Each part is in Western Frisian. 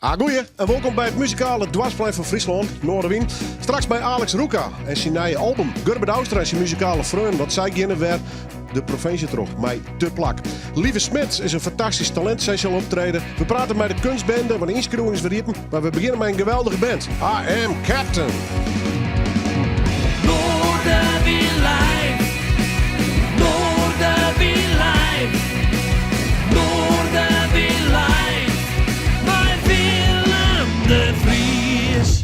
Ah, goeie en wolkom by it muzikale doarpsplein fan Fryslân, Noardewyn. Straks by Alex Roeka en syn nije album. Gurbe Douwstra en syn muzikale freonen, want sy geane wer de provinsje troch mei Te Plak. Lieve Smits is in fantastysk talint, sy sil optrede. We prate mei de kunstbende, want de ynskriuwing is wer iepen. Mar we begjinne mei in geweldige band, I Am Captain. Noardewyn live, Noardewyn live, Noardewyn live, mei Willem de Vries.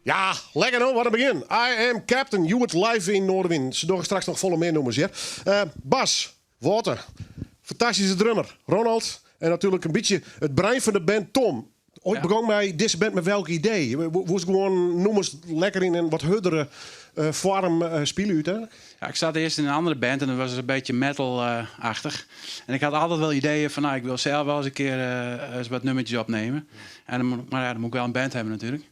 Ja, lekker no, wat in begjin. I am Captain, hjoed live yn Noardewyn. Se dogge straks noch folle mear nûmers, hear. Eh, Bas, Wouter, fantastyske drummer, Ronald en natuerlik in bytsje it brein fan de band Tom. Oait Ja. begong mei dizze band mei welk idee? Woest gewoan nûmers lekker yn in wat hurdere. foarm spile úteinlik? Ja, ik zat eerst in een andere band en dat was een beetje metal-achtig. En ik had altijd wel ideeën van, nou, ik wil zelf wel eens een keer eens wat nummertjes opnemen. En dan moet, maar ja, dan moet ik wel een band hebben natuurlijk.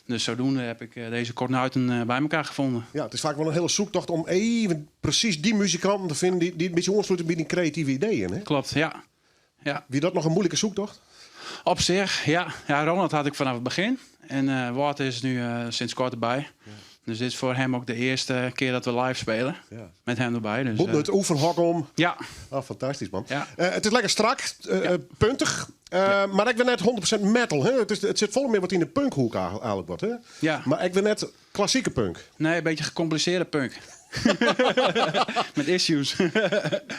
Dus zodoende heb ik deze kornuiten bij elkaar gevonden. Ja, het is vaak wel een hele zoektocht om even precies die muzikanten te vinden die een beetje aansluiten bij die creatieve ideeën. Hè? Klopt, ja. Ja. Wie dat nog een moeilijke zoektocht? Op zich, ja. Ja, Ronald had ik vanaf het begin. En Wart is nu sinds kort erbij. Ja. Dus dit is voor hem ook de eerste keer dat we live spelen. Ja. Met hem erbij. Dus, Moet het oefenhok om. Ja. Oh, fantastisch, man. Ja. Het is lekker strak, puntig. Maar ik ben net 100% metal. Hè? Het zit vol meer wat in de punkhoek eigenlijk wat. Hè? Ja. Maar ik ben net klassieke punk. Nee, een beetje gecompliceerde punk. Met issues.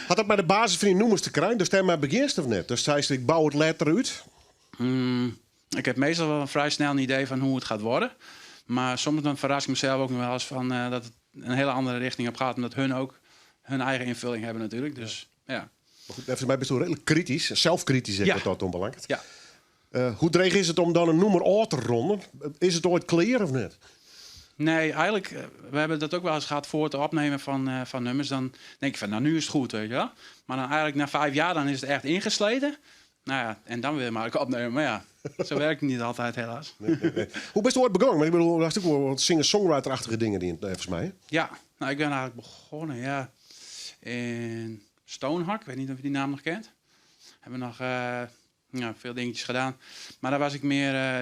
Had dat bij de basis van die noemers te krijgen? Dus daar maar begint of net? Dus zei ze, ik bouw het letter uit. Ik heb meestal wel een vrij snel een idee van hoe het gaat worden. Maar soms dan verras ik mezelf ook nog wel eens van dat het een hele andere richting op gaat. Omdat hun ook hun eigen invulling hebben natuurlijk. Dus, ja. Maar goed, volgens mij ben je redelijk kritisch. Zelfkritisch, zeg wat dat onbelangt. Ja. Hoe dreig is het om dan een noemer uit te ronden? Is het ooit clear of niet? Nee, eigenlijk, we hebben dat ook wel eens gehad voor het opnemen van nummers. Dan denk ik van, nou nu is het goed, weet je wel. Maar dan eigenlijk na 5 jaar dan is het echt ingesleten. En dan weer maar ik opnemen. Maar ja, zo werkt het niet altijd helaas. Nee, nee, nee. Hoe ben je ooit begonnen? Want ik bedoel, er was ook wel wat singer-songwriter-achtige dingen die in volgens mij, hè? Ja, ik ben eigenlijk begonnen, ja, in Stonehak. Ik weet niet of je die naam nog kent. Hebben we nog veel dingetjes gedaan. Maar daar was ik meer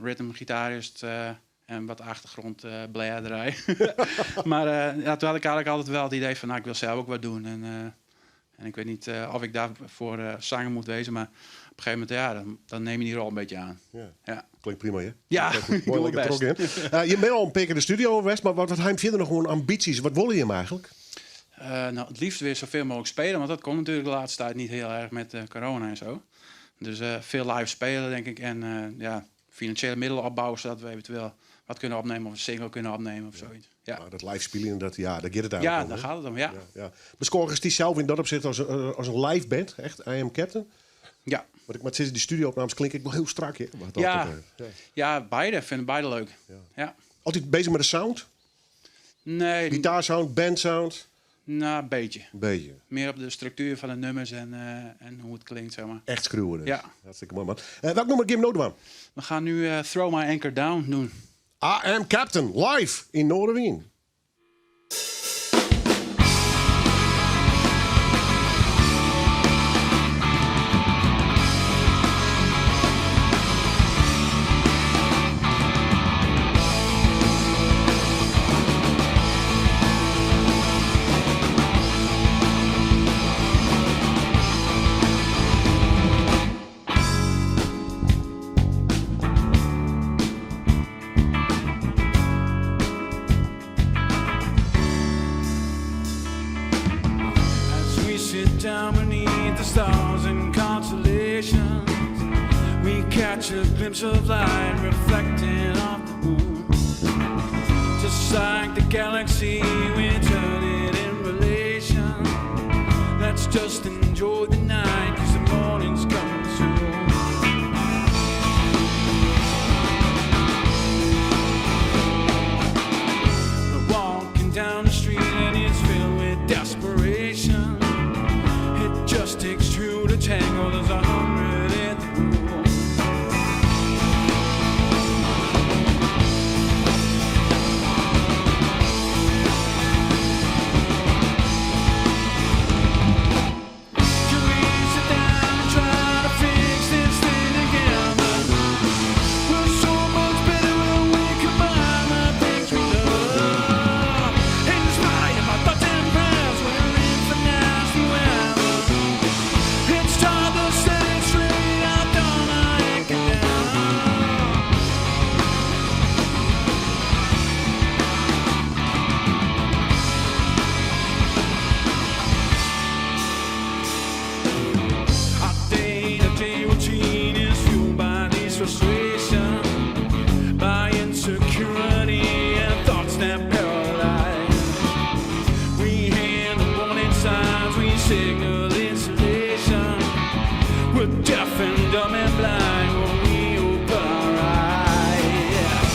rhythm-gitarist en wat achtergrond bladerij. Maar toen had ik eigenlijk altijd wel het idee van, ik wil zelf ook wat doen. En ik weet niet of ik daarvoor zanger moet wezen, maar op een gegeven moment, ja, dan neem je die rol een beetje aan. Ja. Ja. Klinkt prima, hè? Ja, Klinkt goed. ik doe Mooi mijn lekker best. trok in. Je bent al een paar keer in de studio geweest, maar wat hij verder nog gewoon ambities? Wat wil je hem eigenlijk? Het liefst weer zoveel mogelijk spelen, want dat kon natuurlijk de laatste tijd niet heel erg met corona. Dus veel live spelen, denk ik. En financiële middelen opbouwen, zodat we eventueel wat kunnen opnemen of een single kunnen opnemen of zoiets. Ja. Nou, dat live spelen, daar gaat het eigenlijk Ja, om, daar hè? gaat het om, ja. Ja, ja. Bescoren is die zelf in dat opzicht als een live band, echt, I Am Captain? Ja. Want ik, maar sinds die studio-opnames klink ik wel heel strak, hè? Wat dat betreft. Ja. Ja, beide. Ik vind het beide leuk. Ja. Ja. Altijd bezig met de sound? Nee. Gitaarsound, bandsound? Nou, een beetje. Een beetje. Meer op de structuur van de nummers en hoe het klinkt. Echt schreeuwen dus. Ja. Hartstikke mooi, man. Welk nummer Gim Noordwaan? We gaan nu Throw My Anchor Down doen. I Am Captain, live in Noardewyn. Down beneath the stars and constellations, we catch a glimpse of light reflecting off the moon. Just like the galaxy, we're turning in relation. Let's just enjoy the night, because the morning's coming soon. We're walking down the street and it's filled with desperation. It just takes two to tango, there's 100 in the room. Can we sit down and try to fix this thing together? We're so much better when we combine the things we love. Inspire my thoughts and prayers, we're in for nasty weather. It's time to set it straight, I've done my anchor down. Our day-to-day routine is fueled by these frustration, by insecurity and thoughts that paralyze. We handle warning signs, we signal insulation. We're deaf and dumb and blind when we open our eyes.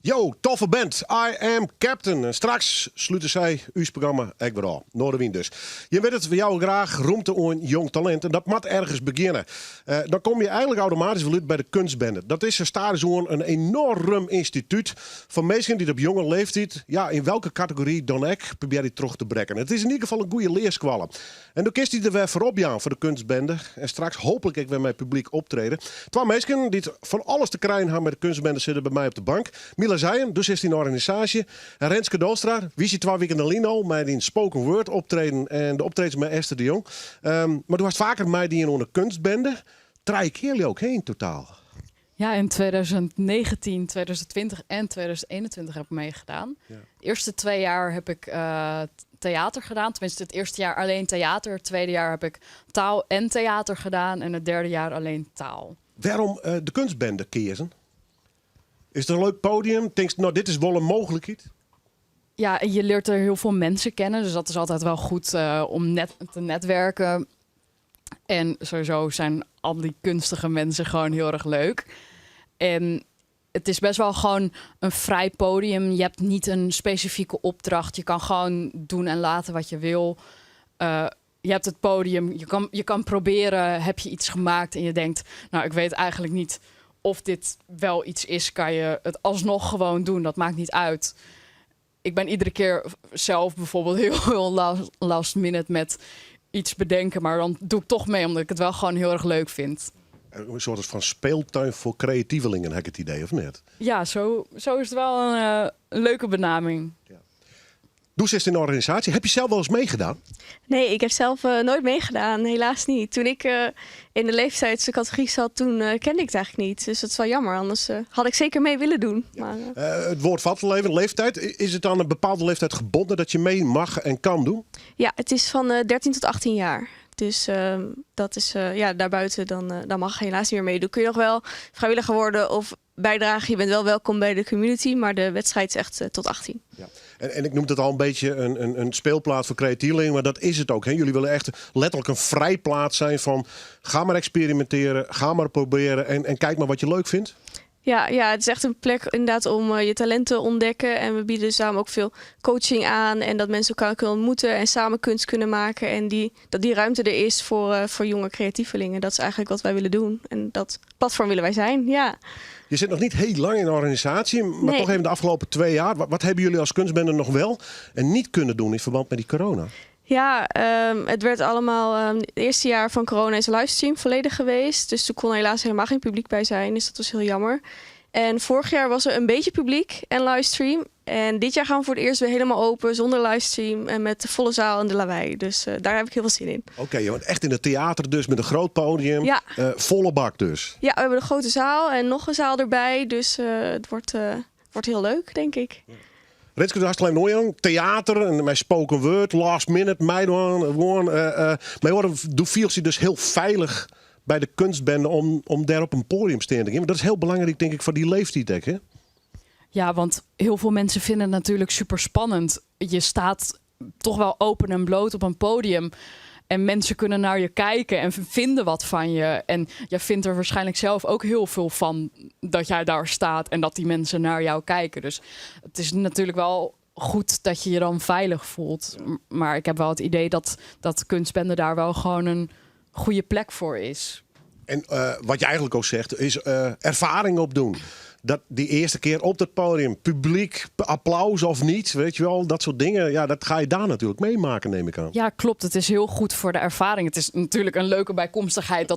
Yo, toffe band, I Am Captain. En straks slute sy ús programma ek wer ôf. Noardewyn dus. Je witte it, we jouwe graach romte oan jong talint en dat moat ergens begjinne. Eh, dan kom je eigenlik automatysk wol út by de Kunstbende. Dat is stadichoan in enoarm ynstitút foar minsken dy't op jonge leeftiid, ja, yn welke kategory dan ek, probearje troch te brekken. It is yn ieder gefal in goede learskoalle. En do kinst dy der wer foar opjaan foar de Kunstbende en straks hooplik ek wer mei publyk optrede. Twa minsken dy't fan alles te krijen ha mei de Kunstbende sitte by my op de bank. Mila Zeijen, do sitst yn de organisaasje. En Renske Dolstra, wie sy twa wiken lyn al mei dyn spoken word optreden en de optredens mei Esther de Jong. Um, mar do hast faker meidien oan de Kunstbende. Trije kear leau ik, hè, yn totaal. Ja, in 2019, 2020 en 2021 heb ik meegedaan. Ja. De eerste 2 jaar heb ik theater gedaan. Tenminste, het eerste jaar alleen theater. Het tweede jaar heb ik taal en theater gedaan. En het derde jaar alleen taal. Wêrom de Kunstbende keazen? Is it in leuk podium? Tinkst, no, dit is wol in mooglikheid? Ja, je leert er heel veel mensen kennen. Dus dat is altijd wel goed om net te netwerken. En sowieso zijn al die kunstige mensen gewoon heel erg leuk. En het is best wel gewoon een vrij podium. Je hebt niet een specifieke opdracht. Je kan gewoon doen en laten wat je wil. Je hebt het podium. Je kan proberen. Heb je iets gemaakt en je denkt, nou, ik weet eigenlijk niet of dit wel iets is. Kan je het alsnog gewoon doen. Dat maakt niet uit. Ik ben iedere keer zelf bijvoorbeeld heel, heel last minute met iets bedenken. Maar dan doe ik toch mee, omdat ik het wel gewoon heel erg leuk vind. Een soort van speeltuin voor creatievelingen, heb ik het idee, of net? Ja, zo is het wel een leuke benaming. Doe ze in de organisatie. Heb je zelf wel eens meegedaan? Nee, ik heb zelf nooit meegedaan. Helaas niet. Toen ik in de leeftijdscategorie zat, toen kende ik het eigenlijk niet. Dus dat is wel jammer. Anders had ik zeker mee willen doen. Maar, Het woord valt al even, leeftijd. Is het aan een bepaalde leeftijd gebonden dat je mee mag en kan doen? Ja, het is van 13 tot 18 jaar. Dus dat is, ja, daarbuiten dan mag je helaas niet meer meedoen. Kun je nog wel vrijwilliger worden of bijdragen. Je bent wel welkom bij de community, maar de wedstrijd is echt tot 18. Ja. En ik noem het al een beetje een speelplaats voor creatievelingen, maar dat is het ook. Hè? Jullie willen echt letterlijk een vrijplaats zijn van ga maar experimenteren, ga maar proberen en kijk maar wat je leuk vindt. Ja, het is echt een plek inderdaad om je talenten te ontdekken. En we bieden dus daarom ook veel coaching aan. En dat mensen elkaar kunnen ontmoeten en samen kunst kunnen maken. En dat die ruimte er is voor jonge creatievelingen. Dat is eigenlijk wat wij willen doen. En dat platform willen wij zijn, ja. Je zit nog niet heel lang in de organisatie, maar Nee. toch even de afgelopen 2 jaar. Wat hebben jullie als kunstbende nog wel en niet kunnen doen in verband met die corona? Ja, het werd allemaal. Het eerste jaar van corona is de livestream volledig geweest. Dus toen kon helaas helemaal geen publiek bij zijn. Dus dat was heel jammer. En vorig jaar was er een beetje publiek en livestream. En dit jaar gaan we voor het eerst weer helemaal open, zonder livestream en met de volle zaal en de lawaai. Dus daar heb ik heel veel zin in. Oké, ja, want echt in het theater dus, met een groot podium. Ja. Volle bak dus. Ja, we hebben de grote zaal en nog een zaal erbij. Dus het wordt heel leuk, denk ik. Renske de Hartelijk Nooijang, theater en mijn spoken word, last minute, meidwaan, gewoon. Maar hoor, doe viel zich dus heel veilig bij de kunstbende om daar op een podium te staan. Want dat is heel belangrijk, denk ik, voor die leeftijd, hè? Ja, want heel veel mensen vinden het natuurlijk super spannend. Je staat toch wel open en bloot op een podium. En mensen kunnen naar je kijken en vinden wat van je. En jij vindt er waarschijnlijk zelf ook heel veel van dat jij daar staat en dat die mensen naar jou kijken. Dus het is natuurlijk wel goed dat je je dan veilig voelt. Maar ik heb wel het idee dat kunstbende daar wel gewoon een goede plek voor is. En wat je eigenlijk ook zegt, is ervaring opdoen. Dat die eerste keer op dat podium, publiek, applaus of niet, weet je wel, dat soort dingen. Ja, dat ga je daar natuurlijk meemaken, neem ik aan. Ja, klopt. Het is heel goed voor de ervaring. Het is natuurlijk een leuke bijkomstigheid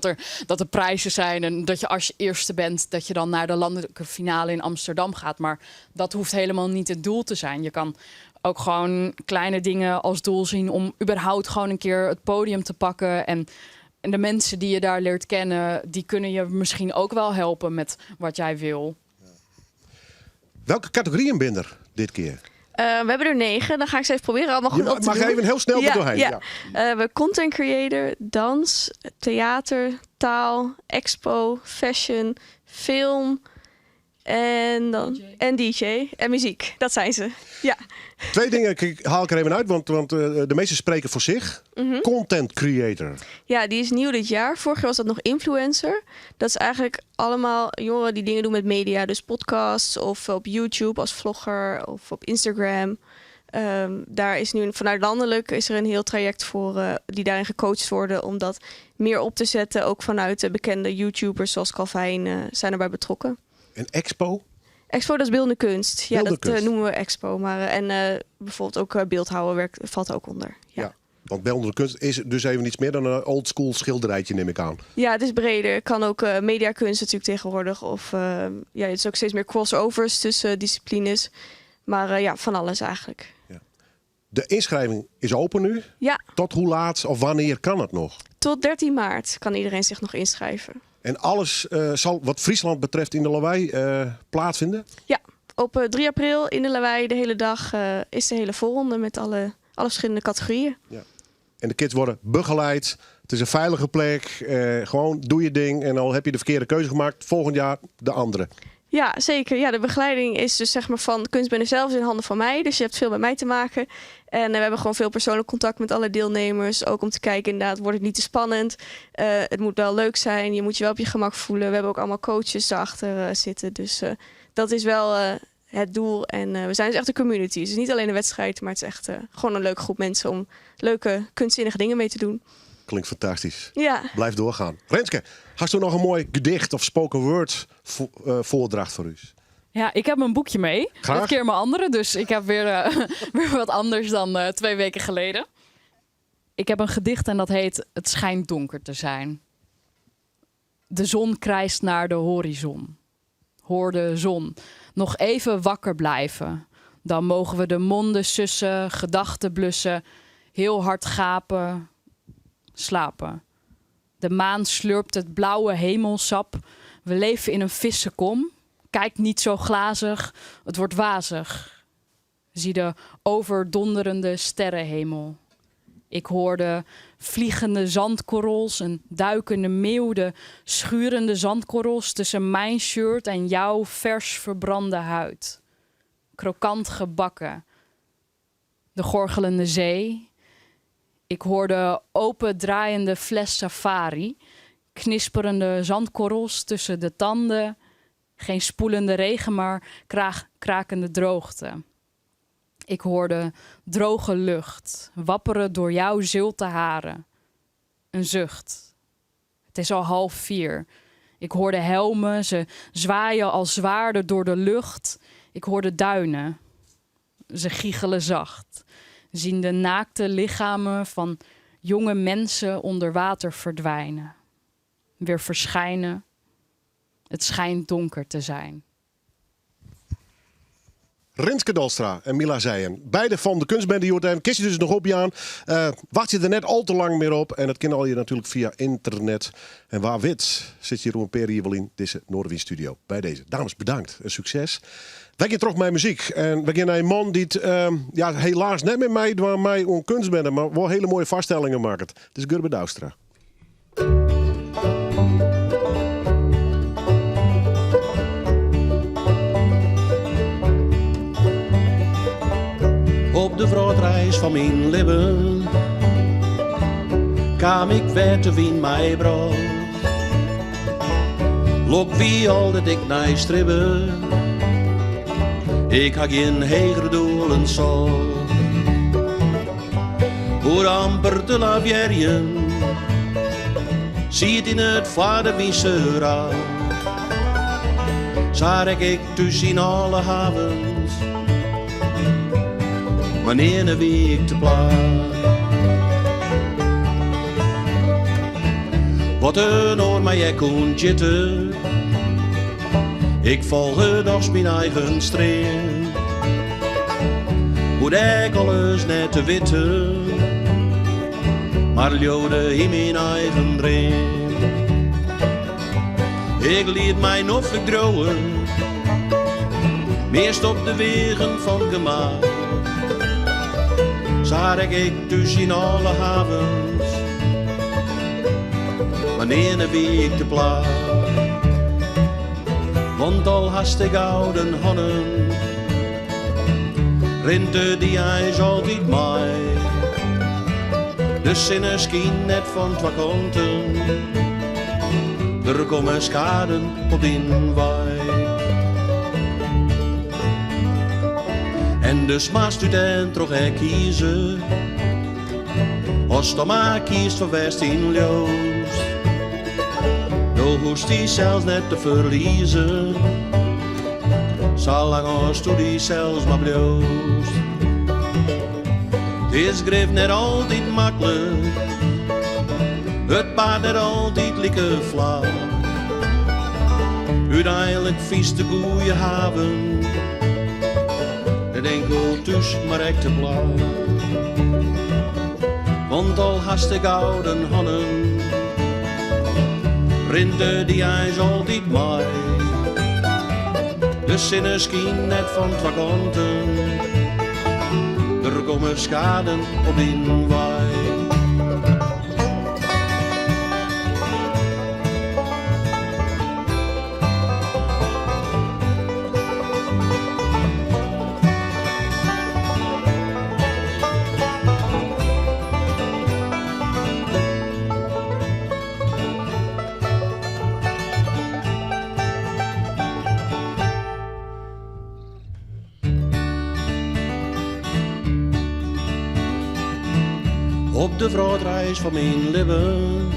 dat er prijzen zijn. En dat je als je eerste bent, dat je dan naar de landelijke finale in Amsterdam gaat. Maar dat hoeft helemaal niet het doel te zijn. Je kan ook gewoon kleine dingen als doel zien om überhaupt gewoon een keer het podium te pakken. En de mensen die je daar leert kennen, die kunnen je misschien ook wel helpen met wat jij wil. Welke categorieën bin der dit keer? We hebben er 9. Dan ga ik ze even proberen allemaal goed Je op te mag doen. even heel snel er doorheen. Ja. Ja. We hebben content creator, dans, theater, taal, expo, fashion, film. En dan, en DJ en muziek. Dat zijn ze. Ja. Twee dingen haal ik er even uit, want de meeste spreken voor zich. Content creator. Ja, die is nieuw dit jaar. Vorig jaar was dat nog influencer. Dat is eigenlijk allemaal jongeren die dingen doen met media. Dus podcasts of op YouTube als vlogger of op Instagram. Daar is nu vanuit landelijk is er een heel traject voor die daarin gecoacht worden om dat meer op te zetten. Ook vanuit de bekende YouTubers zoals Calvijn zijn erbij betrokken. En Expo? Expo, dat is beeldende kunst. Ja, Beeldende dat kunst. noemen we Expo. Maar en bijvoorbeeld ook beeldhouwen werkt, valt ook onder. Ja. Ja. Want beeldende kunst is dus even iets meer dan een oldschool schilderijtje, neem ik aan. Ja, het is breder. Het kan ook mediakunst natuurlijk tegenwoordig. Of ja, het is ook steeds meer crossovers tussen disciplines. Maar ja, van alles eigenlijk. Ja. De inschrijving is open nu. Ja. Tot hoe laat of wanneer kan het nog? Tot 13 maart kan iedereen zich nog inschrijven. En alles zal wat Friesland betreft in de Lawei plaatsvinden? Ja, op 3 april in de Lawei de hele dag is de hele voorronde met alle verschillende categorieën. Ja. En de kids worden begeleid. Het is een veilige plek. Gewoon doe je ding. En al heb je de verkeerde keuze gemaakt, volgend jaar de andere. Ja, zeker. Ja, de begeleiding is dus van Kunstbende zelf is in handen van mij. Dus je hebt veel met mij te maken. En we hebben gewoon veel persoonlijk contact met alle deelnemers. Ook om te kijken, inderdaad, wordt het niet te spannend? Het moet wel leuk zijn. Je moet je wel op je gemak voelen. We hebben ook allemaal coaches daarachter zitten. Dus dat is wel het doel. En we zijn dus echt een community. Het is niet alleen een wedstrijd, maar het is echt gewoon een leuke groep mensen om leuke kunstzinnige dingen mee te doen. Klinkt fantastisch. Ja. Blijf doorgaan. Renske, hast u nog een mooi gedicht of spoken word voordracht voor u? Ja, ik heb mijn boekje mee. Graag. Dit keer mijn andere, dus ik heb weer wat anders dan 2 weken geleden. Ik heb een gedicht en dat heet Het schijnt donker te zijn. De zon krijst naar de horizon. Hoor de zon. Nog even wakker blijven. Dan mogen we de monden sussen, gedachten blussen, heel hard gapen, slapen. De maan slurpt het blauwe hemelsap. We leven in een vissenkom. Kijk niet zo glazig, het wordt wazig. Zie de overdonderende sterrenhemel. Ik hoorde vliegende zandkorrels, een duikende meeuw, de schurende zandkorrels tussen mijn shirt en jouw vers verbrande huid. Krokant gebakken. De gorgelende zee. Ik hoorde open draaiende fles safari, knisperende zandkorrels tussen de tanden. Geen spoelende regen, maar krakende droogte. Ik hoorde droge lucht wapperen door jouw zilte haren. Een zucht. Het is al 3:30. Ik hoorde helmen, ze zwaaien als zwaarden door de lucht. Ik hoorde duinen. Ze giechelen zacht. Zien de naakte lichamen van jonge mensen onder water verdwijnen. Weer verschijnen. Het schijnt donker te zijn. Rinske Dalstra en Mila Zeijen. Beide van de kunstbende Jordijn. Kies je dus nog op, Jaan. Wacht je er net al te lang meer op. En dat kan al je natuurlijk via internet. En waar wit zit Jeroen Perry hier wel in deze Noardewyn studio. Bij deze. Dames, bedankt en succes. Wij gaan terug met muziek. En we gaan naar een man die het helaas net met mij, maar mij om kunstbende, maar wel hele mooie vaststellingen maakt. Het is Gurbe Douwstra. Op de vrachtreis van mijn leven kwam ik weer te wien mij bracht. Lok wie al dat ik naar stribbe, ik had geen heger doelen zo. Hoe amper te lavierjen, ziet in het vader wie ze raad. Zag ik tussen alle havens, wanneer de week te plaat. Wat een oor mij ik kon zitten, ik volgde nog mijn eigen stream. Hoe ik alles net te weten, maar liode in mijn eigen dream. Ik liet mij noffelijk dromen, meest op de wegen van gemaakt. Zag ik tussen alle havens, wanneer de week te plaat. Want al hast de gouden hannen, rint de dy eins altyd mei. De sinne skynt net fan twa kanten, der komme skaden op dyn wei. En dus moatst út en troch ek kieze, ast dan mar kiest foar wêr'tst yn leaust. Do hoechst dysels net te ferliezen, salang asto dysels mar bliuwst. It is grif net altyd maklik, it paad net altyd like flak. Uteinlik fynst de goeie haven, net inkeld thús, mar ek te plak. Want al hast de gouden hannen, rint de dy eins altyd mei. De sinne skynt net fan twa kanten, der komme skaden op dyn wei. Op de wrâldreis fan myn libben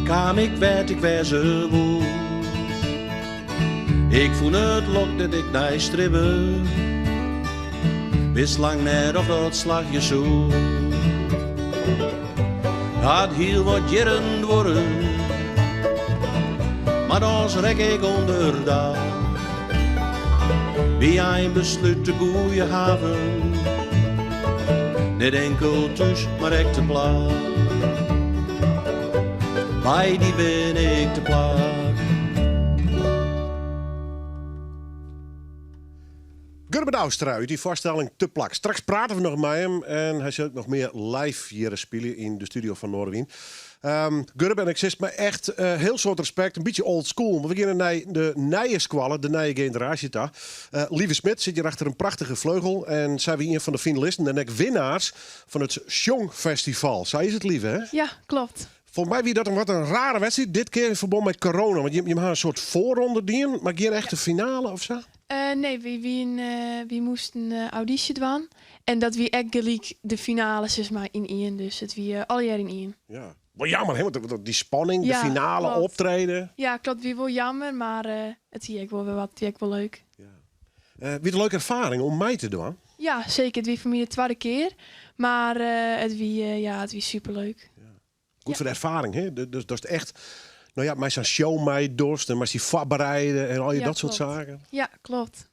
kaam ik wêr't ik wêze woe. Ik fûn it lok dêr't ik nei stribbe, wist lang net of dat slagje soe. Hat hiel wat jierren duorre, mar dochs rekke ik ûnder dak. By einbeslút de goeie haven, net inkeld thús, mar ek te plak. By dy bin ik te plak. Gurbe Douwstra út dy foarstelling Te Plak. Straks prate we noch mei him en hy sil ek noch mear live hjir spylje yn de studio fan Noardewyn. Um, Gurbe en ik sis mei echt uh, hiel soad respekt, in bytsje old school, mar we geane nei de nije skoalle, de nije generaasje ta. Uh, Lieve Smit sit hjir achter in prachtige fleugel en sy wie ien fan de finalisten en ek winnaars fan it Sjongfestival. Sa is it, Lieve, hè? Ja, klopt. Folgens my wie dat in wat in rare wedstriid, dit kear yn ferbân mei corona. Want jim ha in soart foarronde dien, mar gjin echte finale of sa? Uh, nee, wy, wienen, uh, wy moasten uh, audysje dwaan. En dat wie ek gelyk de finale sis mar yn ien. Dus it wie allegear yn ien. Ja. Wol jammer, hè? Want dy spanning, de Ja, finale klopt. optreden. Ja, klopt. Wie wol jammer, mar it wie ek wol wer wat, wie ek wol leuk. Ja. Wie it in leuke erfaring om mei te dwaan? Ja, seker. It wie foar my de twadde kear. Mar it wie, ja, it wie superleuk. Ja. Goed foar de erfaring, hè? Dus dat is echt, no ja, mei sa'n show meidochst en mei dy foarbereide en al je Ja, dat soart klopt. saken. Ja, klopt.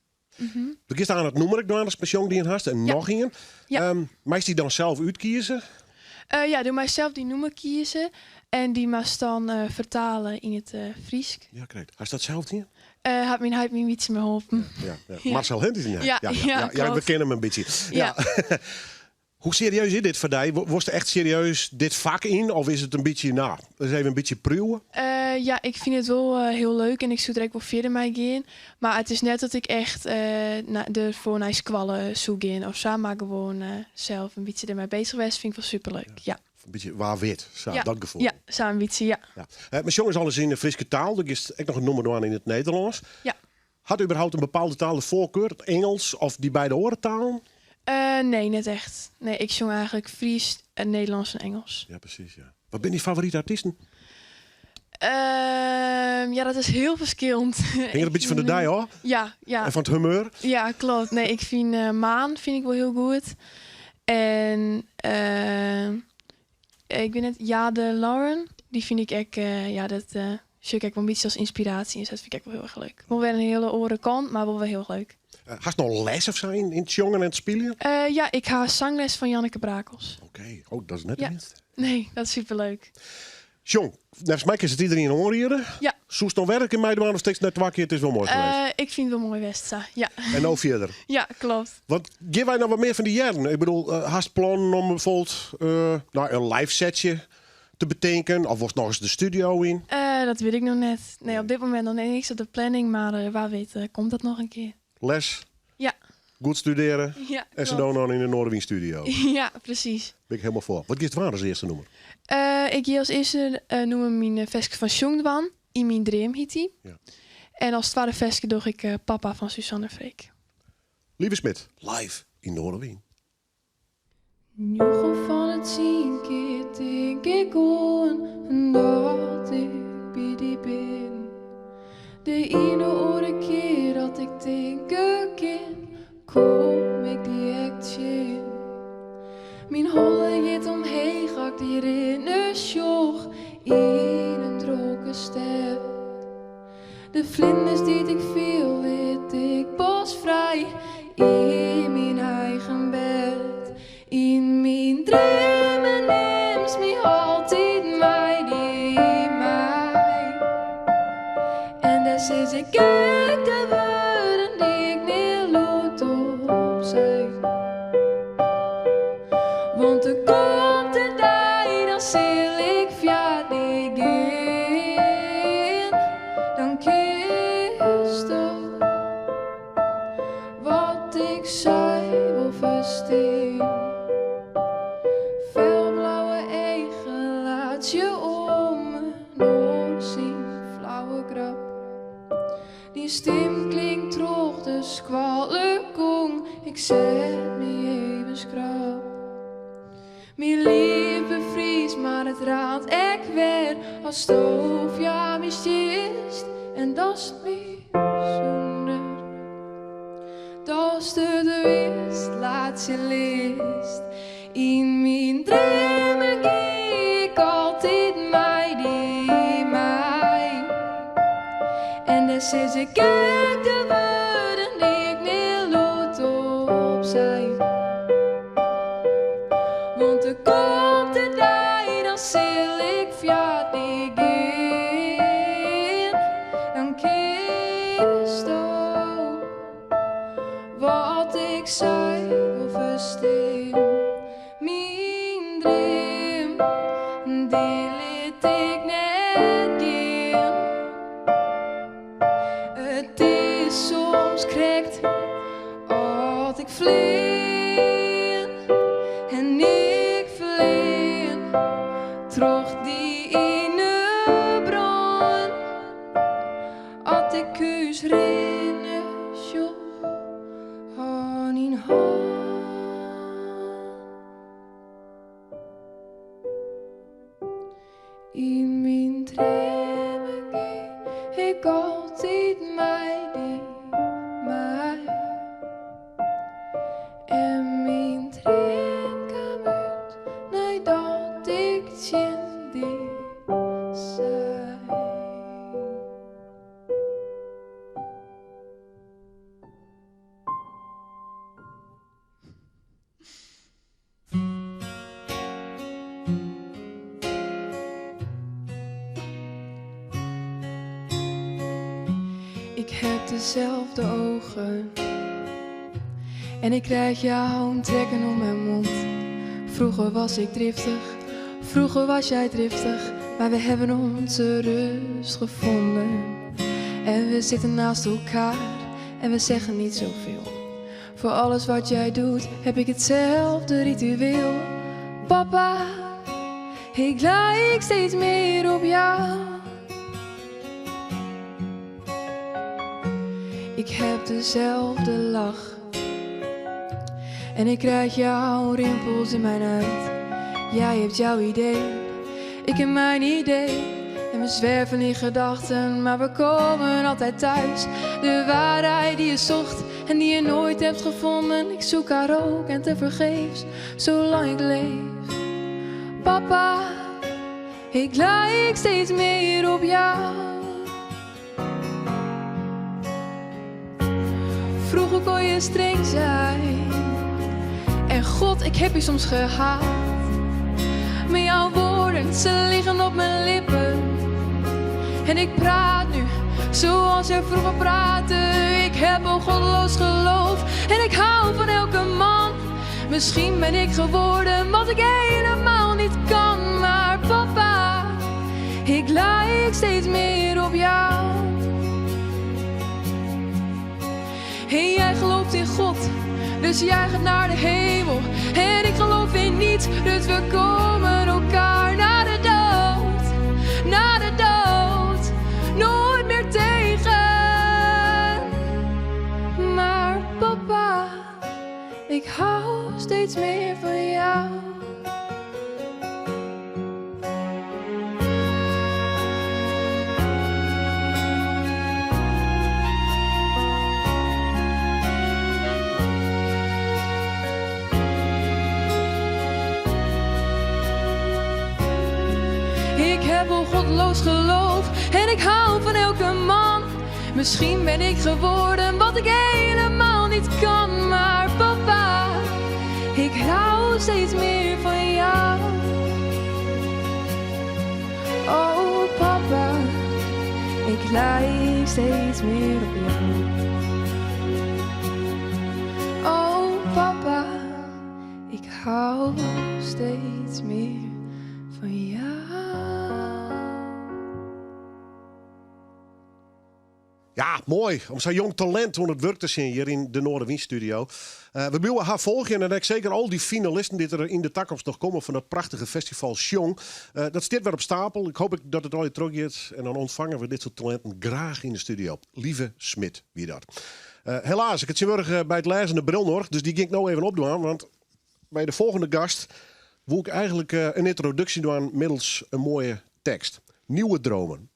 Do giest oan it nûmer ek dwaan ast mei sjong dien hast en Ja. noch ien. Ja. Meist dy dan sels útkieze? Ja, do meist sels dyn nûmer kieze en dy moatst dan fertale yn it Frysk. Ja, krekt. Hast dat sels dien? Hat myn heit my in bytsje mei holpen. Ja, ja. Ja. Marcel Hent is dyn heit. Ja, ja, ja, ja, ja, we klopt. kenne him in bytsje. Ja. Hoe serieus is dit foar dy? Wolst echt serieus dit fak yn? Of is it in bytsje, no, ris even in bytsje priuwe? Ja, ik fyn it wol hiel leuk en ik soe der ek wol fierder mei gean. Mar it is net dat ik echt derfoar nei skoalle soe gean of sa. Mar gewoan sels in bytsje dermei beuzich west fyn ik wol superleuk. Ja. In bytsje wa wit, sa, Ja. dat gefoel. Ja, sa in bytsje, ja. Ja. Mar sjong is alles yn de Fryske taal, do giest ek noch in nûmer dwaan yn it Nederlânsk. Ja. Hat überhaupt in bepaalde taal de foarkar? It Ingelsk of dy beide oare talen? Nee, net echt. Nee, ik sjong eigentlik Frysk, Nederlânsk en Ingelsk. Ja, presys, ja. Wat binne dyn favorite artysten? Ja, dat is hiel ferskillend. Hinget in bytsje fan de dei ôf? Ja, ja. En fan it humeur? Ja, klopt. Nee, ik fyn Maan fyn ik wol hiel goed. En ik wit net, Jade Lauren, dy fyn ik ek, ja, dat sjoch ik ek wol in bytsje as ynspiraasje. Dus dat fyn ik ek wol hiel erch leuk. Wol wer in hiele oare kant, mar wol wer hiel leuk. Hast noch les of sa yn it sjongen en it spyljen? Ja, ik ha sangles fan Janneke Brakels. Oké, oh, dat is net de Ja. minste. Nee, dat is superleuk. Sjong, neffens my kinst it iderien oanriede. Ja. Soest noch wer in kear meidwaan of tinkst nei twa kear, it is wol moai geweest? Ik fyn it wol moai west sa, ja. En no fierder? Ja, klopt. Want gean wy noch wat mear fan dy hearren? Ik bedoel, hast plannen om bijvoorbeeld in live setje. te betinken? Of wolst nochris de studio yn? Dat wit ik noch net. Nee, op dit momint noch niks op de planning, mar wa wit komt dat noch in kear. Les? Ja. Goed studearje? Ja, En sa klopt. no en dan yn de Noardewyn studio? Ja, presys. Bin ik hielendal foar. Wat giest dwaan as earste nûmer? Ik gean as earste nûmer myn ferske fan Sjong dwaan. Yn myn dream hjit dy. Ja. En as twadde ferske doch ik Papa fan Suzan en Freek. Lieve Smit, live yn Noardewyn. Njoggen fan de tsien kear tink ik oan dat ik by dy bin. De iene oare kear dat ik tinke kin, kom ik dy ek tsjin. Myn holle giet omheech as ik dy rinnen sjoch yn in drokke stêd. De flinders dy't ik fiel lit ik pas frij yn myn eigen bêd. Yn myn dreamen nimst my altyd mei dy mei. En dêr sis ik ek de wurden dy't ik nea lûdop sei. Want der komt in dei, dan sil ik fia dy gean. Dan kinsto wat ik sei wol ferstean. Felblauwe eagen laat je om in oar syn flauwe grap. Dyn stim klinkt troch de skoallegong, ik set my even skrap. Myn liif befriest, mar it raant ek wer asto foar my stiest en datst my sûnder datst it witst laitsje litst. Yn myn dreamen gean ik altyd mei dy mei. En dêr sis ik ek de wurden dy't ik nea lûdop sei. Want der komt in dei, dan sil ik fia dy gean. Dan kinsto wat ik sei wol ferstean. Myn dream, dy lit ik net gean. It is soms krekt oft ik flean en ik flean troch dy yn 'e brân. At ik ús rinne sjoch, hân yn hân. Yn myn dreamen gean ik altyd mei dy mei. En myn dream kaam út neidat ik tsjin dy sei. Ik heb dezelfde ogen en ik krijg jouw trekken om mijn mond. Vroeger was ik driftig, vroeger was jij driftig, maar we hebben onze rust gevonden. En we zitten naast elkaar en we zeggen niet zoveel. Voor alles wat jij doet heb ik hetzelfde ritueel. Papa, ik lijk steeds meer op jou. Ik heb dezelfde lach. En ik krijg jouw rimpels in mijn huid. Jij hebt jouw idee, ik heb mijn idee. En we zwerven in gedachten, maar we komen altijd thuis. De waarheid die je zocht en die je nooit hebt gevonden. Ik zoek haar ook en tevergeefs, zolang ik leef. Papa, ik lijk steeds meer op jou. Vroeger kon je streng zijn. En God, ik heb je soms gehaat. Maar jouw woorden, ze liggen op mijn lippen. En ik praat nu zoals jij vroeger praatte. Ik heb een goddeloos geloof en ik hou van elke man. Misschien ben ik geworden wat ik helemaal niet kan. Maar papa, Ik lijk steeds meer op jou. En jij gelooft in God, dus jij gaat naar de hemel. En ik geloof in niets, dus we komen elkaar na de dood, na de dood, nooit meer tegen. Maar papa, ik hou steeds meer van jou. Ik heb een godloos geloof en ik hou van elke man. Misschien ben ik geworden wat ik helemaal niet kan. Maar papa, ik hou steeds meer van jou. Oh papa, ik lijk steeds meer op jou. Oh papa, ik hou steeds meer van jou. Ja, moai om sa'n jong talint oan it wurk te sjen hjir yn de Noardewyn Studio. Eh, we bliuwe har folgjen en ek seker al dy finalisten dy't der yn de takomst noch komme fan dat prachtige festival Sjong. Eh, dat stiet wer op stapel. Ik hoop ek dat it allegear trochgiet en dan ûntfange we dit soart talinten graach yn de studio. Lieve Smit wie dat. Eh, helaas, ik ha tsjintwurdich by it lêzen de bril noch, dus dy gean ik no even opdwaan, want by de folgjende gast woe ik eigenlik in yntroduksje dwaan middels in moaie tekst. Nieuwe dromen.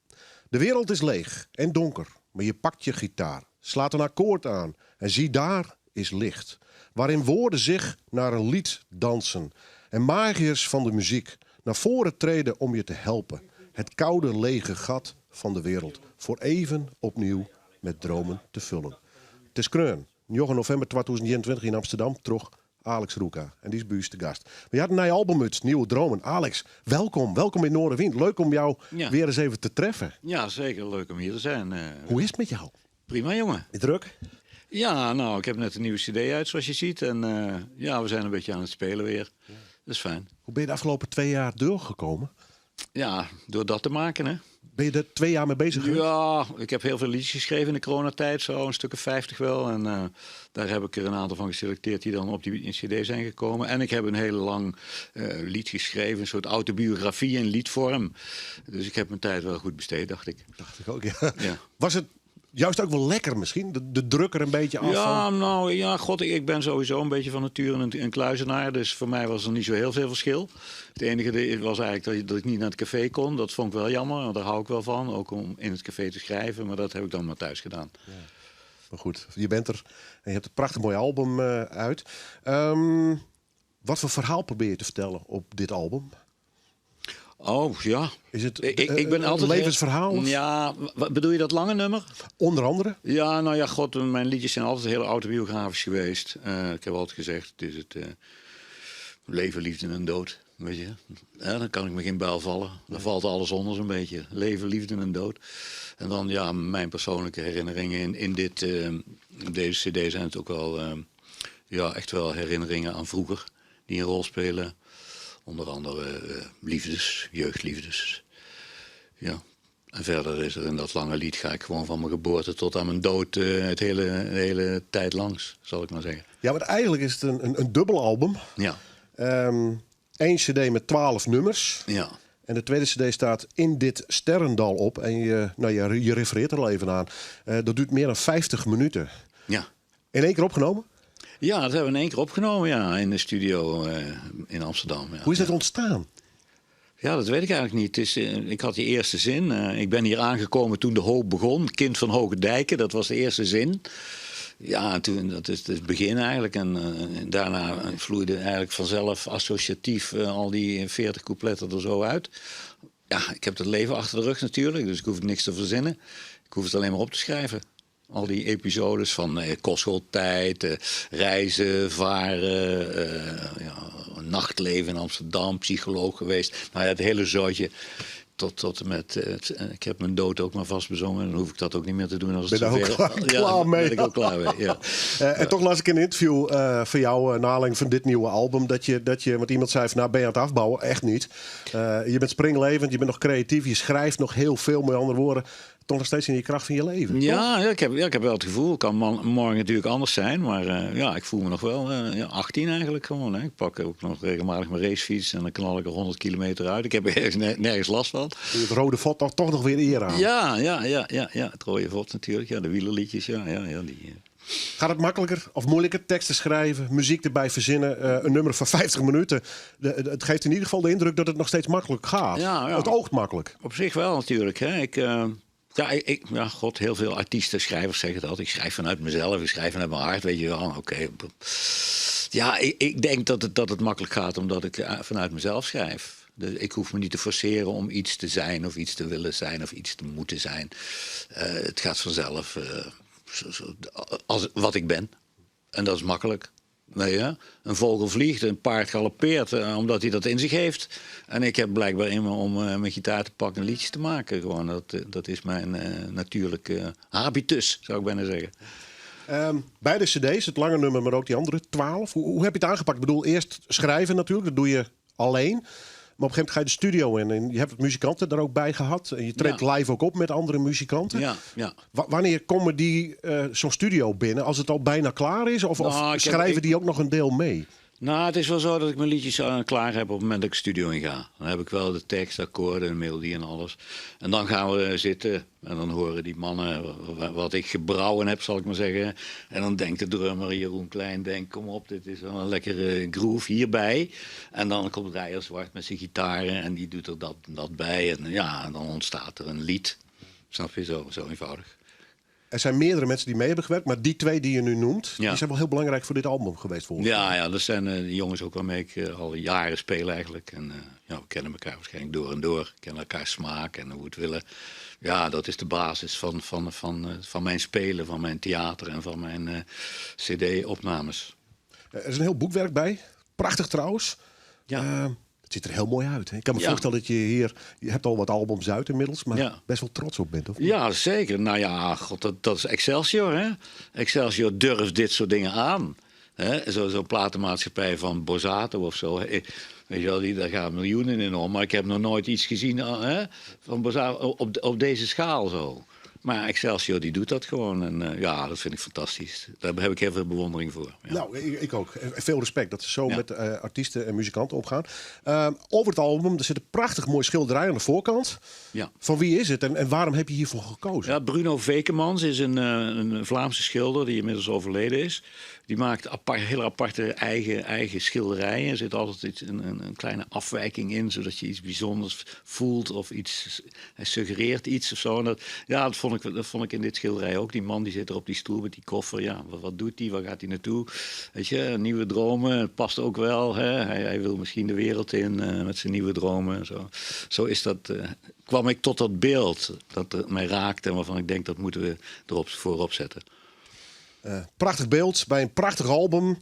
De wereld is leeg en donker, maar je pakt je gitaar, slaat een akkoord aan en zie daar is licht. Waarin woorden zich naar een lied dansen en magiërs van de muziek naar voren treden om je te helpen. Het koude lege gat van de wereld voor even opnieuw met dromen te vullen. It is skreaun, 9 novimber 2021 yn Amsterdam troch Alex Roeka. En dy is by ús te gast. We hadden in nij album út, Nieuwe Dromen. Alex, welkom. Welkom yn Noardewyn. Leuk om jou Ja. wer ris even te treffen. Ja, zeker. Leuk om hier te zijn. Hoe is it mei jou? Prima, jongen. Drok? Ja, nou, ik heb net een nieuwe cd uit, zoals je ziet. En ja, we zijn een beetje aan het spelen weer. Dat is fijn. Hoe ben je de afgelopen 2 jaar doorgekomen? Ja, door dat te maken, hè. Ben je er 2 jaar mee bezig geweest? Ja, ik heb heel veel liedjes geschreven in de coronatijd, zo een stuk of 50 wel. En daar heb ik er een aantal van geselecteerd die dan op die cd zijn gekomen. En ik heb een heel lang lied geschreven, een soort autobiografie in liedvorm. Dus ik heb mijn tijd wel goed besteed, dacht ik. Dacht ik ook, ja. Ja. Was het juist ook wel lekker misschien? De druk er een beetje af Ja, van? nou, ja, god, ik ben sowieso een beetje van nature een kluizenaar. Dus voor mij was er niet zo heel veel verschil. Het enige was eigenlijk dat ik niet naar het café kon. Dat vond ik wel jammer, want daar hou ik wel van. Ook om in het café te schrijven, maar dat heb ik dan maar thuis gedaan. Ja. Maar goed, je bent er en je hebt een prachtig mooi album uit. Wat voor verhaal probeer je te vertellen op dit album? Oh, ja. Is het Ik ben een altijd levensverhaal, of? Ja, bedoel je dat lange nummer? Onder andere. Ja, nou ja, god, mijn liedjes zijn altijd heel autobiografisch geweest. Ik heb altijd gezegd, het is het leven, liefde en dood. Weet je? Ja, dan kan ik me geen buil vallen. Dan valt alles onder zo'n beetje. Leven, liefde en dood. En dan, ja, mijn persoonlijke herinneringen in deze cd zijn het ook wel ja, echt wel herinneringen aan vroeger die een rol spelen. Onder andere liefdes, jeugdliefdes. Ja. En verder is er in dat lange lied ga ik gewoon van mijn geboorte tot aan mijn dood het hele, de hele tijd langs, zal ik maar zeggen. Ja, want eigenlijk is het een dubbel album. Ja. 1 cd met 12 nummers. Ja. En de tweede cd staat In dit sterrendal op. En je refereert er al even aan. Dat duurt meer dan 50 minuten. Ja. In één keer opgenomen? Ja, dat hebben we in één keer opgenomen, ja, in de studio in Amsterdam. Ja. Hoe is dat Ja. ontstaan? Ja, dat weet ik eigenlijk niet. Ik had die eerste zin. Ik ben hier aangekomen toen de hoop begon. Kind van Hoge Dijken, dat was de eerste zin. Ja, en toen, dat is het begin eigenlijk. En daarna vloeide eigenlijk vanzelf associatief al die 40 coupletten er zo uit. Ja, ik heb het leven achter de rug natuurlijk, dus ik hoef niks te verzinnen. Ik hoef het alleen maar op te schrijven. Al die episodes van kostschooltijd, reizen, varen, ja, nachtleven in Amsterdam, psycholoog geweest. Nou ja, het hele zootje. Tot, tot en met, eh, ik heb mijn dood ook maar vast bezongen. Dan hoef ik dat ook niet meer te doen als het Ben daar ook zover- klaar- klaar mee. ben ik ook klaar mee, ja. En toch las ik in een interview van jou, naar aanleiding van dit nieuwe album, dat je, want iemand zei van, nou ben je aan het afbouwen? Echt niet. Je bent springlevend, je bent nog creatief, je schrijft nog heel veel, met andere woorden, toch nog steeds in je kracht van je leven. toch? Ja, ja, ja, ik heb wel het gevoel. Het kan morgen natuurlijk anders zijn. Maar ja, ik voel me nog wel ja, 18 eigenlijk gewoon. Hè. Ik pak ook nog regelmatig mijn racefiets en dan knal ik er 100 kilometer uit. Ik heb er nergens last van. Het rode vod toch nog weer eer aan. Ja, ja, ja, ja, ja, het rode vod natuurlijk. Ja, de wielerliedjes, ja, ja, ja, die. Gaat het makkelijker of moeilijker teksten schrijven, muziek erbij verzinnen, een nummer van 50 minuten? Het geeft in ieder geval de indruk dat het nog steeds makkelijk gaat. Ja, ja. Het oogt makkelijk. Op zich wel natuurlijk. Hè. Ik, ja, ik, ik, ja, god, heel veel artiesten, schrijvers zeggen dat. Ik schrijf vanuit mezelf, ik schrijf vanuit mijn hart, weet je wel. Oké. Ja, ik denk dat het makkelijk gaat omdat ik vanuit mezelf schrijf. Dus ik hoef me niet te forceren om iets te zijn of iets te willen zijn of iets te moeten zijn. Het gaat vanzelf, als wat ik ben. En dat is makkelijk. Nee, hè? Een vogel vliegt, een paard galoppeert, omdat hij dat in zich heeft. En ik heb blijkbaar in me om mijn gitaar te pakken en liedjes te maken. Gewoon, dat is mijn natuurlijke habitus, zou ik bijna zeggen. Beide cd's, het lange nummer, maar ook die andere, 12. Hoe heb je het aangepakt? Ik bedoel, eerst schrijven natuurlijk, dat doe je alleen. Maar op een gegeven moment ga je de studio in en je hebt muzikanten daar ook bij gehad. En je treedt live ook op met andere muzikanten. Wanneer komen die zo'n studio binnen? Als het al bijna klaar is? Of schrijven die ook nog een deel mee? Nou, het is wel zo dat ik mijn liedjes klaar heb op het moment dat ik de studio in ga. Dan heb ik wel de tekst, akkoorden, de melodie en alles. En dan gaan we zitten en dan horen die mannen wat ik gebrouwen heb, zal ik maar zeggen. En dan denkt de drummer Jeroen Klein, denkt, kom op, dit is wel een lekkere groove hierbij. En dan komt Reijer Zwart met zijn gitaren en die doet er dat en dat bij. En dan ontstaat er een lied. Snap je, zo eenvoudig. Er zijn meerdere mensen die mee hebben gewerkt, maar die twee die je nu noemt, die zijn wel heel belangrijk voor dit album geweest, volgens mij. Ja, ja, dat zijn de jongens ook waarmee ik al jaren speel eigenlijk. En we kennen elkaar waarschijnlijk door en door. We kennen elkaar smaak en hoe we het willen. Ja, dat is de basis van mijn spelen, van mijn theater en van mijn cd-opnames. Er is een heel boekwerk bij. Prachtig trouwens. Het ziet er heel mooi uit. Hè? Ik kan me voorstellen dat je hier... Je hebt al wat albums uit inmiddels, maar best wel trots op bent, of niet? Ja, zeker. Nou ja, god, dat is Excelsior, hè? Excelsior durft dit soort dingen aan. Hè? Zo'n platenmaatschappij van Borsato of zo. Hè? Weet je wel, daar gaan miljoenen in om. Maar ik heb nog nooit iets gezien, hè, van Borsato op deze schaal zo. Maar Excelsior die doet dat gewoon. En dat vind ik fantastisch. Daar heb ik heel veel bewondering voor. Ja. Nou, ik ook. Veel respect dat ze zo met artiesten en muzikanten omgaan. Over het album, er zit een prachtig mooi schilderij aan de voorkant. Van wie is het en waarom heb je hiervoor gekozen? Ja, Bruno Vekemans is een Vlaamse schilder die inmiddels overleden is. Die maakt hele aparte eigen schilderijen. Er zit altijd een kleine afwijking in, zodat je iets bijzonders voelt of iets, hij suggereert iets of zo. En dat vond ik in dit schilderij ook. Die man die zit er op die stoel met die koffer. Ja, wat doet hij? Waar gaat hij naartoe? Weet je, nieuwe dromen, het past ook wel. Hè? Hij wil misschien de wereld in met zijn nieuwe dromen. En zo. Zo is dat, kwam ik tot dat beeld dat er mij raakte en waarvan ik denk dat moeten we erop voorop zetten. Prachtig beeld bij een prachtig album.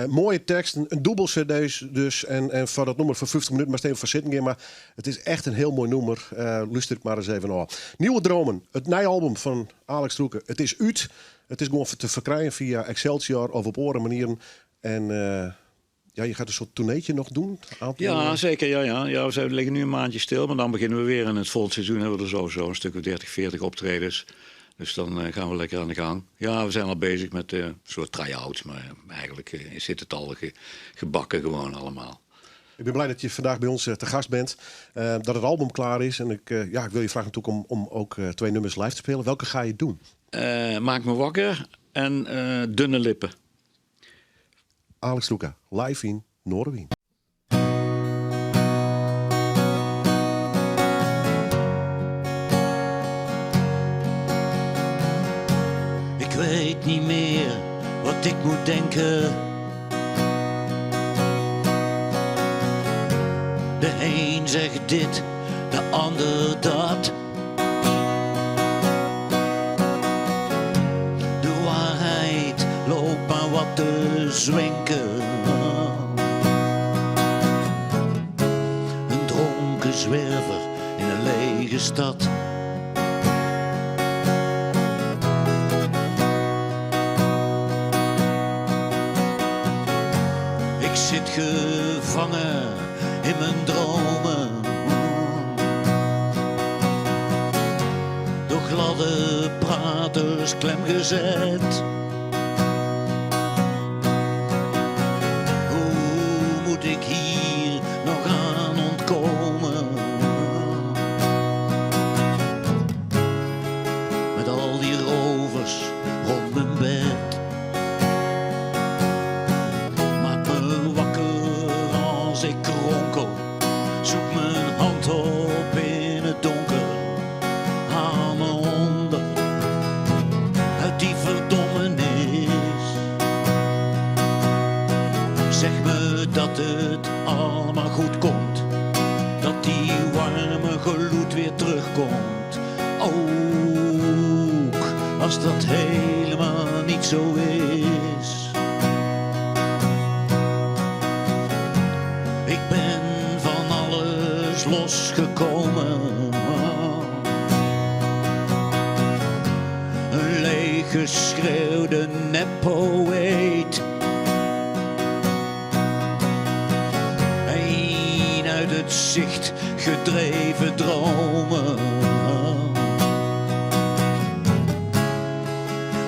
Mooie tekst, een dubbel cd dus. En voor dat nummer van 50 minuten maar steeds voor zitten gaan. Maar het is echt een heel mooi nummer. Luister het maar eens even naar. Nieuwe Dromen, het nieuwe album van Alex Troeke. Het is uit. Het is gewoon te verkrijgen via Excelsior of op andere manieren. En je gaat een soort tourneetje nog doen? Aantal, Ja, zeker. Ja, ja. Ja, we liggen nu een maandje stil, maar dan beginnen we weer. En het volgend seizoen hebben we er sowieso een stuk of 30, 40 optredens. Dus dan gaan we lekker aan de gang. Ja, we zijn al bezig met een soort try-outs, maar eigenlijk zit het al gebakken gewoon allemaal. Ik ben blij dat je vandaag bij ons te gast bent. Dat het album klaar is. En ik wil je vragen natuurlijk om ook 2 nummers live te spelen. Welke ga je doen? Maak me wakker en Dunne lippen. Alex Troeke, live in Noardewyn. Ik weet niet meer wat ik moet denken. De een zegt dit, de ander dat. De waarheid loopt maar wat te zwenken. Een dronken zwerver in een lege lege stad. Ik zit gevangen in mijn dromen. Door gladde praters klemgezet. Hoe moet ik hier nog aan ontkomen? Met al die rovers rond mijn bed. Maak me wakker als ik ronkel. Zoek mijn hand op in het donker. Haal me onder uit die verdommenis. Zeg me dat het allemaal goed komt. Dat die warme gloed weer terugkomt. Ook als dat helemaal niet zo is. Ik ben van alles losgekomen. Een leeggeschreeuwde neppoëet. Een uit het zicht gedreven dromen.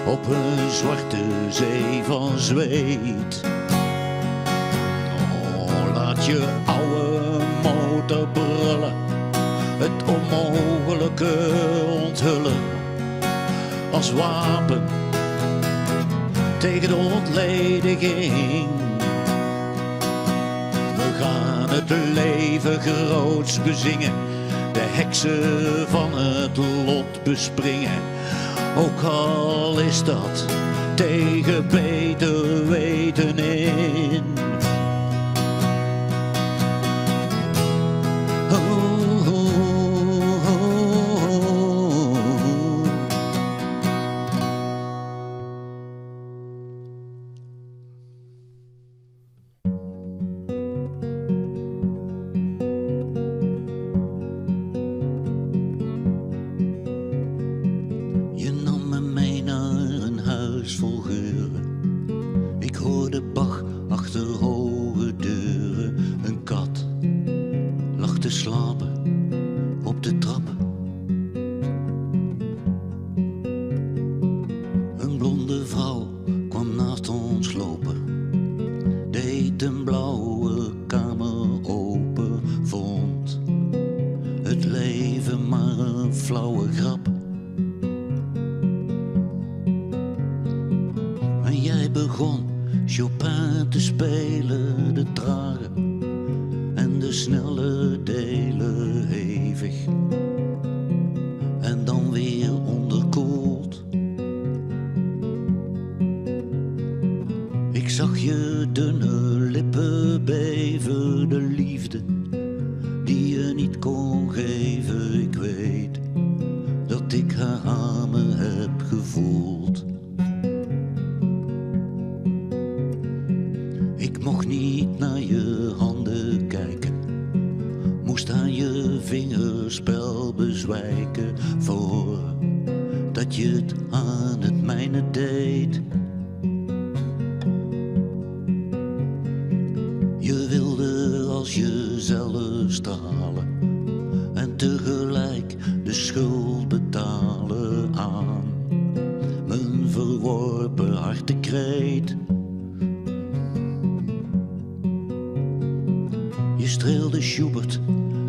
Op een zwarte zee van zweet. Oh, laat je oude motor brullen, het onmogelijke onthullen. Als wapen tegen de ontlediging. We gaan het leven groots bezingen, de heksen van het lot bespringen. Ook al is dat tegen beter weten in. Oh, oh, oh, oh. Je nam me mee naar een huis vol geuren. Ik hoorde Bach achter hoge deuren. Een kat lag te slapen op de trap. Een blonde vrouw kwam naast ons lopen. Deed een blauwe kamer open. Vond het leven maar een flauwe grap. En jij begon Chopin te spelen, de trage en de snelle delen hevig. En dan weer onderkoeld. Ik zag je dunne lippen beven, de liefde die je niet kon geven. Ik weet dat ik haar aan me heb gevoeld. Ik mocht niet naar je handen kijken, moest aan je vingerspel bezwijken voordat je het aan het mijne deed. Je wilde als jezelf stralen en tegelijk de schuld betalen aan mijn verworpen hartekreet. Je streelde Schubert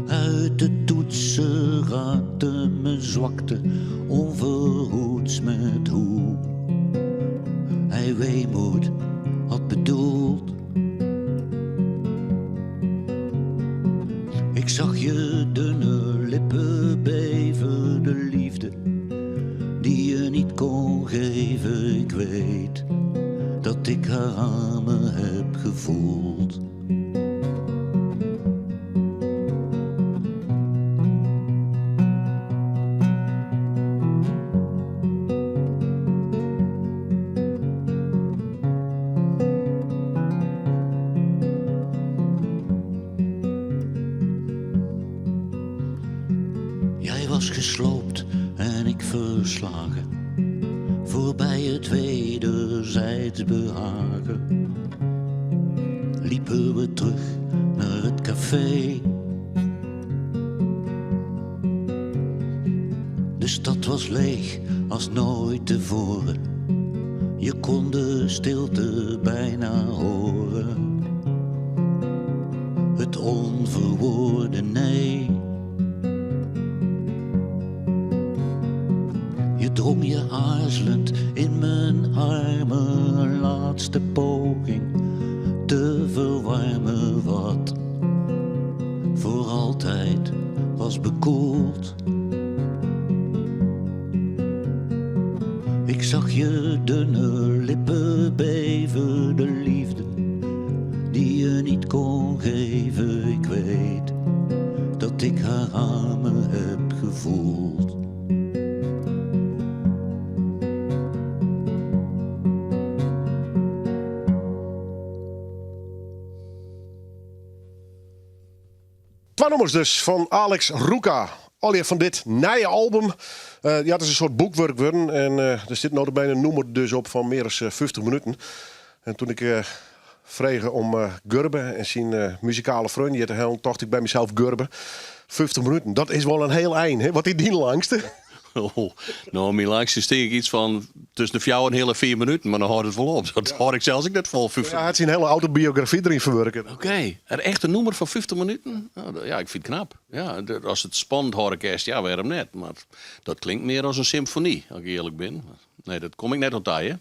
uit de toetsen, raakte mijn zwakte onverhoeds met hoe hij weemoed had bedoeld. Ik zag je dunne lippen beven, de liefde die je niet kon geven. Ik weet dat ik haar aan me heb gevoeld. Jij Voorbij het wederzijds behagen liepen we terug naar het café. De stad was leeg als nooit tevoren. Je kon de stilte bijna horen. Het onverwoorde nee. Je drong je aarzelend in mijn armen, een laatste poging te verwarmen wat voor altijd was bekoeld. Ik zag je dunne lippen beven, de liefde die je niet kon geven. Ik weet dat ik haar aan me heb gevoeld. Twa nûmers dus fan Alex Roeka. Allegear fan dit nije album. Ja, it is in soart boekwurk wurden en der sit no bijna in nûmer dus op fan mear as 50 minuten. En toen ik frege om Gurbe en syn muzikale freon hjir te hellen, tocht ik by mysels Gurbe, 50 minuten, dat is wol in hiel ein. Hè? Wat is dyn langste? Oh, no, myn langste is tink ik yts fan tusken de fjouwer en heale fiif minuten, mar dan hâldt it wol op. Dat hâld ik sels ek net fol. Ja, hy hat syn hiele autobiografy deryn ferwurke. Oké, in echte nûmer fan 50 minuten? No, ja, ik fyn it knap. Ja, ast it spannend hâlde kinst, ja, wêrom net? Mar dat klinkt mear as in symfony, as ik earlik bin. Nee, dat kom ik net oan ta, hear.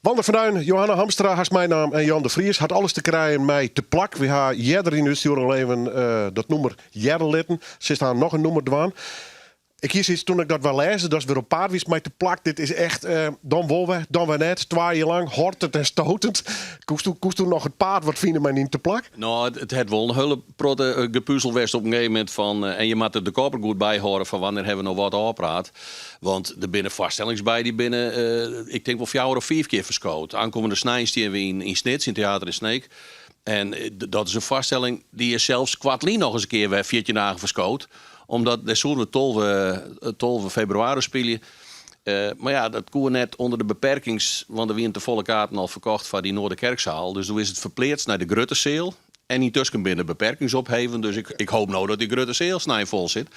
Wander van Duin, Johanna Hamstra hast meinaam en Jan de Vries hat alles te krijen mei Te Plak. Wy ha earder yn de útstjoering al even dat nûmer hearre litten. Silst aanst noch in nûmer dwaan. Ik hie sayts toen ik dat wer lêsde, datst wer op paad wiest mei Te Plak. Dit is echt dan wol wer, dan wer net. Twa jier lang hortend en stotend. Koesto noch it paad wat fine mei dyn Te Plak? No, it hat wol in hiele protte gepuzel west op in gegeven momint fan en je moatte de kop der goed by hâlde fan wannear hawwe we no wat ôfpraat. Want der binne foarstellings by dy binne, ik tink wol fjouwer of fiif kear ferskood. Ankommende snein stean we yn Snits, yn Theater in Sneek. En dat is in foarstelling dy is sels koartlyn noch ris in kear wer 14 dagen ferskood. Omdat dêr soene we 12 febrewaris spylje. Mar ja, dat koe net ûnder de beperkings, want der wiene tefolle kaarten al ferkocht foar dy Noorderkerkzaal. Dus doe is it ferpleatst nei de grutte seal. En yntusken binne de beperkings opheven, dus ik, ik hoop no dat dy grutte seal snein fol sit.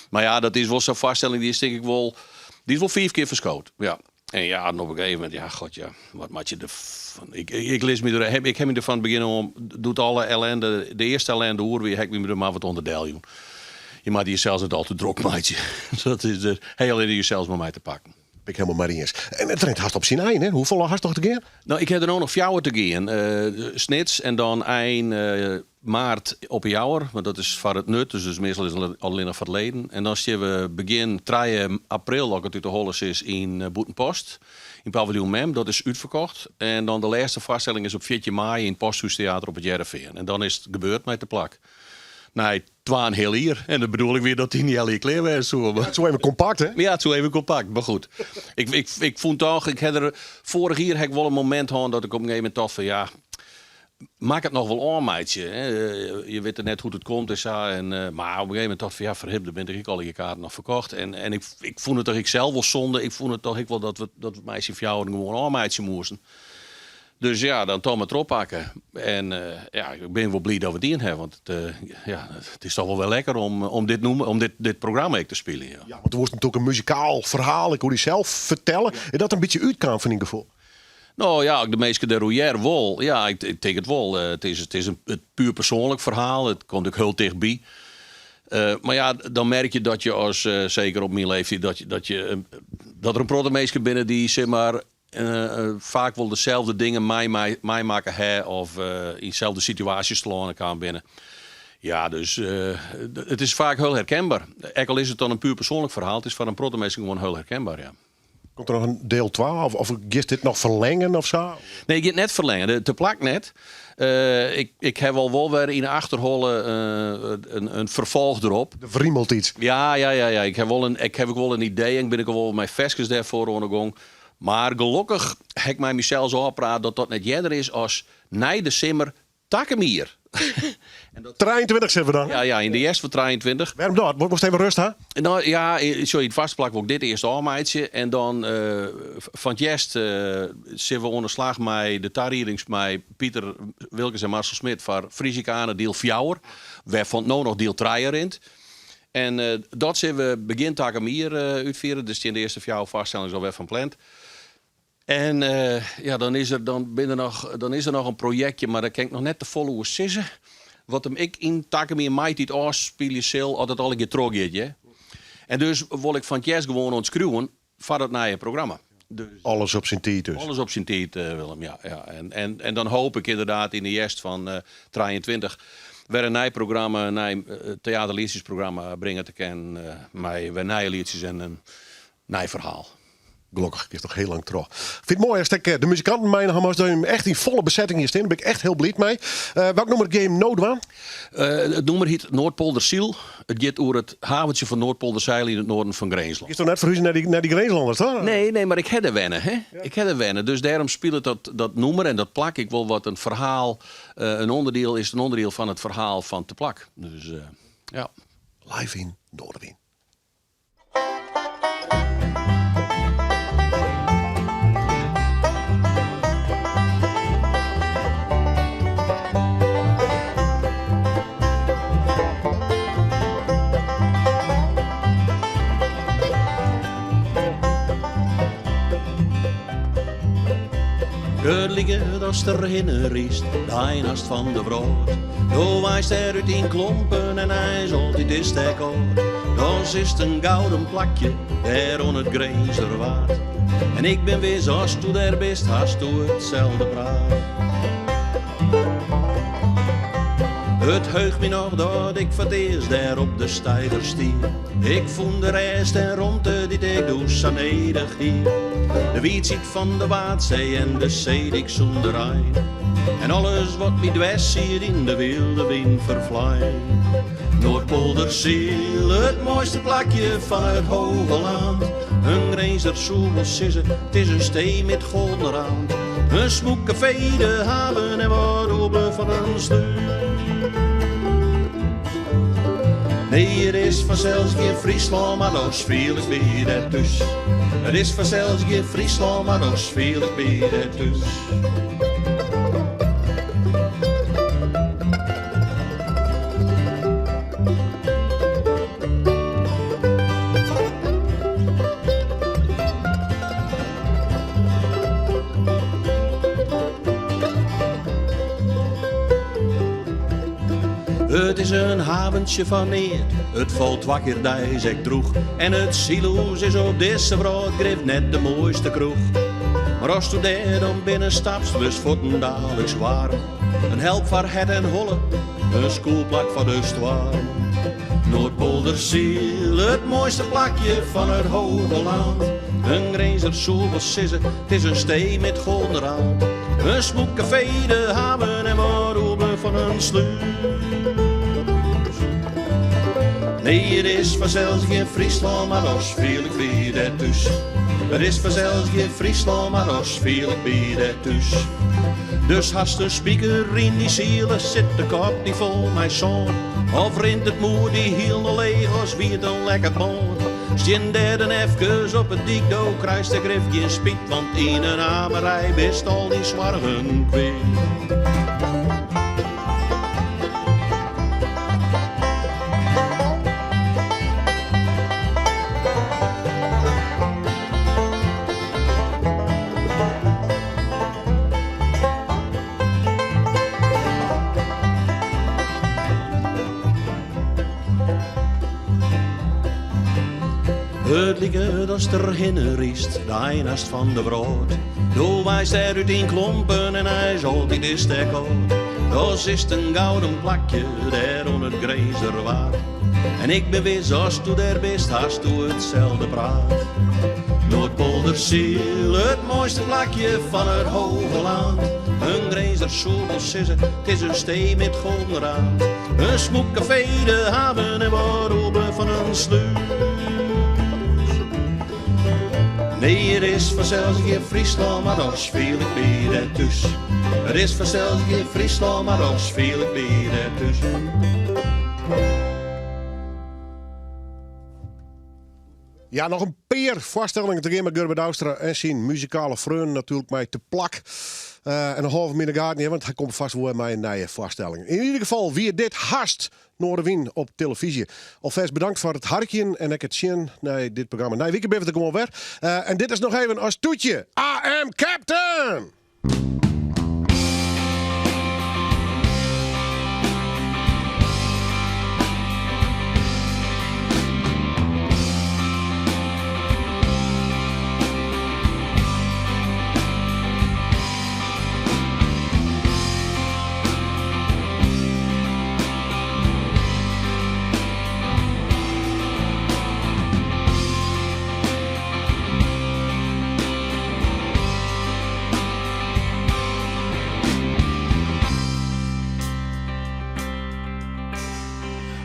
Mar ja, dat is wol sa'n foarstelling, dy is tink ik wol, dy is wol fiif kear ferskood. Ja. En ja, en op in gegeven momint, ja, god ja, wat moat je der fan. Ik, ik lis my der, ik ha my der fan it begjin oan, doe't alle ellende, de earste ellende oer wie, ha ik my der mar wat ûnder deljûn. Je moatte jesels net al te drok meitsje. Dat is de, ha je allinne jesels mar mei te pakken. Bin ik hielendal mei iens. En it rint hast op syn ein, hè? Hoefolle hast noch te gean? No, ik ha der no noch fjouwer te gean. Snits en dan ein maart op 'e Jouwer, want dat is foar it Nut, dus dus meastal is it allinnich foar de leden. En dan stean we begjin 3 april, as ik it út de holle sis, yn Bûtenpost, yn paviljoen Mem. Dat is útferkocht. En dan de lêste foarstelling is op 14 maaie yn it Posthûstheater op It Hearrenfean. En dan is it gebeurd mei Te Plak. Nei twaenheal jier. En de bedoeling wie dat yn in healjier klear wêze soe. It soe even kompakt, hè? Ja, it soe even kompakt, mar goed. Ik, ik, ik fûn toch, ik ha der, foarich jier ha ik wol in momint hân dat ik op in gegeven momint tocht fan ja, moat ik it noch wol ôfmeitsje. Hè? Je witte net hoe't it komt en sa. En, mar op in gegeven momint tocht ik fan ja, ferhip, der binne toch ek allegear kaarten noch ferkocht. En, en ik, ik fûn it toch ek sels wol sonde. Ik fûn it toch ek wol dat we, dat we mei syn fjouweren gewoan ôfmeitsje moasten. Dus ja, dan toch mar trochpakke. En ja, ik bin wol bliid dat we it dien hawwe, want it, ja, it is toch wol wer lekker om, om dit nûmer, om dit, dit programma ek te spyljen. Ja. Ja, want do woest natuerlik in muzikaal ferhaal, ek oer dysels fertelle. Is dat in bytsje útkaam fan dyn gefoel? No ja, de minsken dêroer hearre wol. Ja, ik, ik tink it wol. It is, it is in it puer persoanlik ferhaal. It komt ek hiel tichtby. Mar ja, dan merk je dat je as, seker op myn leeftiid, dat je, dat je, dat der in protte minsken binne dy't sis mar faak wol deselde dingen meimakke ha of yn deselde situaasjes telâne kaam binne. Ja, dus it is faak hiel herkenber. Ek al is it dan in puer persoanlik ferhaal, it is foar in protte minsken gewoan hiel herkenber, ja. Komt der noch in diel 2 of, of giest dit noch ferlengen of sa? Nee, ik gean it net ferlengen. Te Plak net. Ik, ik ha al wol wer yn 'e achterholle in ferfolch derop. Der wrimelt yts. Ja, ja, ja, ja. Ik ha wol in, ik ha ek wol in idee en bin ik al wol mei ferskes dêrfoar oan 'e gong. Mar gelokkich ha ik mei mysels ôfpraat dat dat net earder is as nei de simmer. Takom jier. 23 sitte we dan. Ja, ja, yn de hjerst fan 23. Wêrom dat? Wolst even rêst ha? No ja, sjoch, yn it foarste plak wol ik dit earst ôfmeitsje. En dan fan 't hjerst sille we oan de slach mei de tariedings mei Piter Wilkens en Marcel Smit foar Frisicana diel fjouwer, wêrfan't no noch diel trije rint. En dat sille we begjin takom jier útfiere. Der stean de earste fjouwer foarstellings alwer fan pland. En ja, dan is der, dan bin der noch, dan is der noch in projektje, mar dêr kin ik noch net te folle oer sizze. Wat him ek yn takom jier maitiid ôfspylje sil, as it allegear trochgiet, hear. En dus wol ik fan 't hjerst gewoan oan it skriuwen foar dat nije programma. Dus Alles op syn tiid dus. Alles op syn tiid, Willem, ja. ja. En, en, en dan hoop ik ynderdaad yn de hjerst fan 23 wer in nij programma, in nij teaterlietsjesprogramma bringe te kinnen mei wer nije lietsjes en in nij ferhaal. Gelokkich giest noch hiel lang troch. Fyn it moai ast ek de muzikanten meinaam hast, dat jim echt yn folle besetting hjir stean. Dêr bin ik echt hiel bliid mei. Welk nûmer gean jim no dwaan? It nûmer hyt Noardpoldersyl. It giet oer it haventsje fan Noardpolderseil yn it noarden fan Grinslân. Giest toch net ferhúzjen nei dy, nei dy Grinslanners, toch? Nee, nee, mar ik ha dêr wenne, hè. Ik ha dêr wenne, dus dêrom spilet dat, dat nûmer en dat plak ek wol wat in ferhaal, in ûnderdiel, is it in ûnderdiel fan it ferhaal fan Te Plak. Dus ja. Live yn Noardewyn. It liket ast derhinne rydst, de ein hast fan de wrâld. Do waaist dêr út yn klompen en eins altyd is 't dêr kâld. Dochs is 't in gouden plakje dêr oan it Grinzer Waad. En ik bin wis, asto dêr bist, hasto itselde praat. It heucht my noch dat ik foar 't earst dêr op de steiger stie. Ik fûn de rêst en romte dy't ik doe sa nedich hie. De wiidsheid fan de Waadsee en de seedyk sûnder ein. En alles wat my dwers siet yn de wylde wyn ferflein. Noardpoldersyl, it moaiste plakje fan it Hogeland. In Grinzer soe wol sizze, 't is in stee met golden rand. In smûk kafee, de haven en wat oerbleau fan in slûs. Nee, it is fansels gjin Fryslân, mar dochs fiel ik my dêr thús. It is fansels gjin Fryslân, mar dochs fiel ik my dêr thús. It is in haventsje fan neat, it falt twa kear deis ek drûch. En it sylhûs is op dizze wrâld grif net de moaiste kroech. Mar asto dêr dan binnen stapst, wurdst fuortendaliks waarm. In help foar hert en holle, in skûlplak foar de stoarm. Noardpoldersyl, it moaiste plakje fan it Hogeland. In Grinzer soe wol sizze, 't is in stee met golden rand. In smûk kafee, de haven en wat oerbleau fan in slûs. Nee, it is fansels gjin Fryslân, mar dochs fiel ik my dêr thús. It is fansels gjin Fryslân, mar dochs fiel ik my dêr thús. Dus hast in spiker yn dyn siele, sit de kop dy fol mei sân. Of rint it moed dy hielendal leech as wie it in lekke bân. Stean dêr dan efkes op 'e dyk, do krijst der grif gjin spyt, want yn in amerij bist al dyn soargen kwyt. It liket ast derhinne rydst, de ein hast fan de wrâld. Do waaist dêr út yn klompen en eins altyd is 't dêr kâld. Dochs is 't in gouden plakje dêr oan it Grinzer Waad. En ik bin wis, asto dêr bist, hasto itselde praat. Noardpoldersyl, it moaiste plakje fan it Hogeland. In Grinzer soe wol sizze, 't is in stee met golden rand. In smûk kafee, de haven en wat oerbleau fan in slûs. Nee, it is fansels gjin Fryslân, mar dochs fiel ik my dêr thús. It is fansels gjin Fryslân, mar dochs fiel ik my dêr thús. Ja, noch in pear foarstellingen te gean mei Gurbe Douwstra en syn muzikale freonen natuerlik mei Te Plak. En dan hâlde we him yn de gaten, hear, want hy komt fêst wol wer mei in nije foarstelling. Yn ieder gefal wie dit hast Noardewyn op telefyzje. Alfêst bedankt foar it harkjen en ek it sjen nei dit programma. Nije wike binne we der gewoan wer. En dit is noch even as toetje. I am Captain!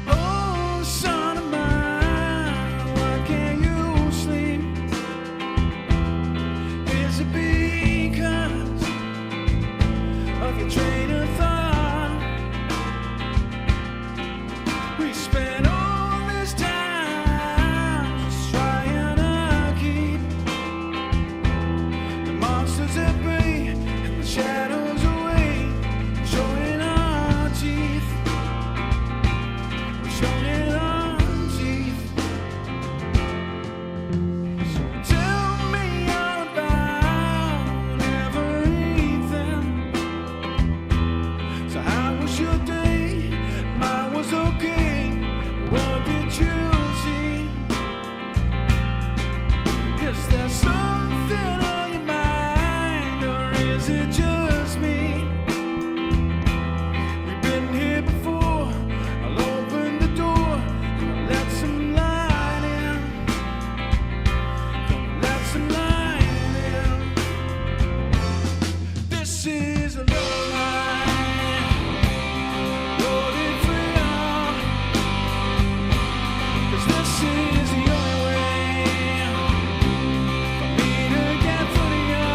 Oh, son of mine, why can't you sleep? Is it because of your train of thought? We spent all this time just trying to keep the monsters at bay and the shadows away, showing our teeth. We're showing our teeth. So tell me all about everything. So how was your day? Mine was okay. What did you see? Is there something on your mind, or is it just me? We've been here before. I'll open the door and let some light in. Gonna let some light in. This is a love line, loaded for you. 'Cause this is the only way for me to get through to you.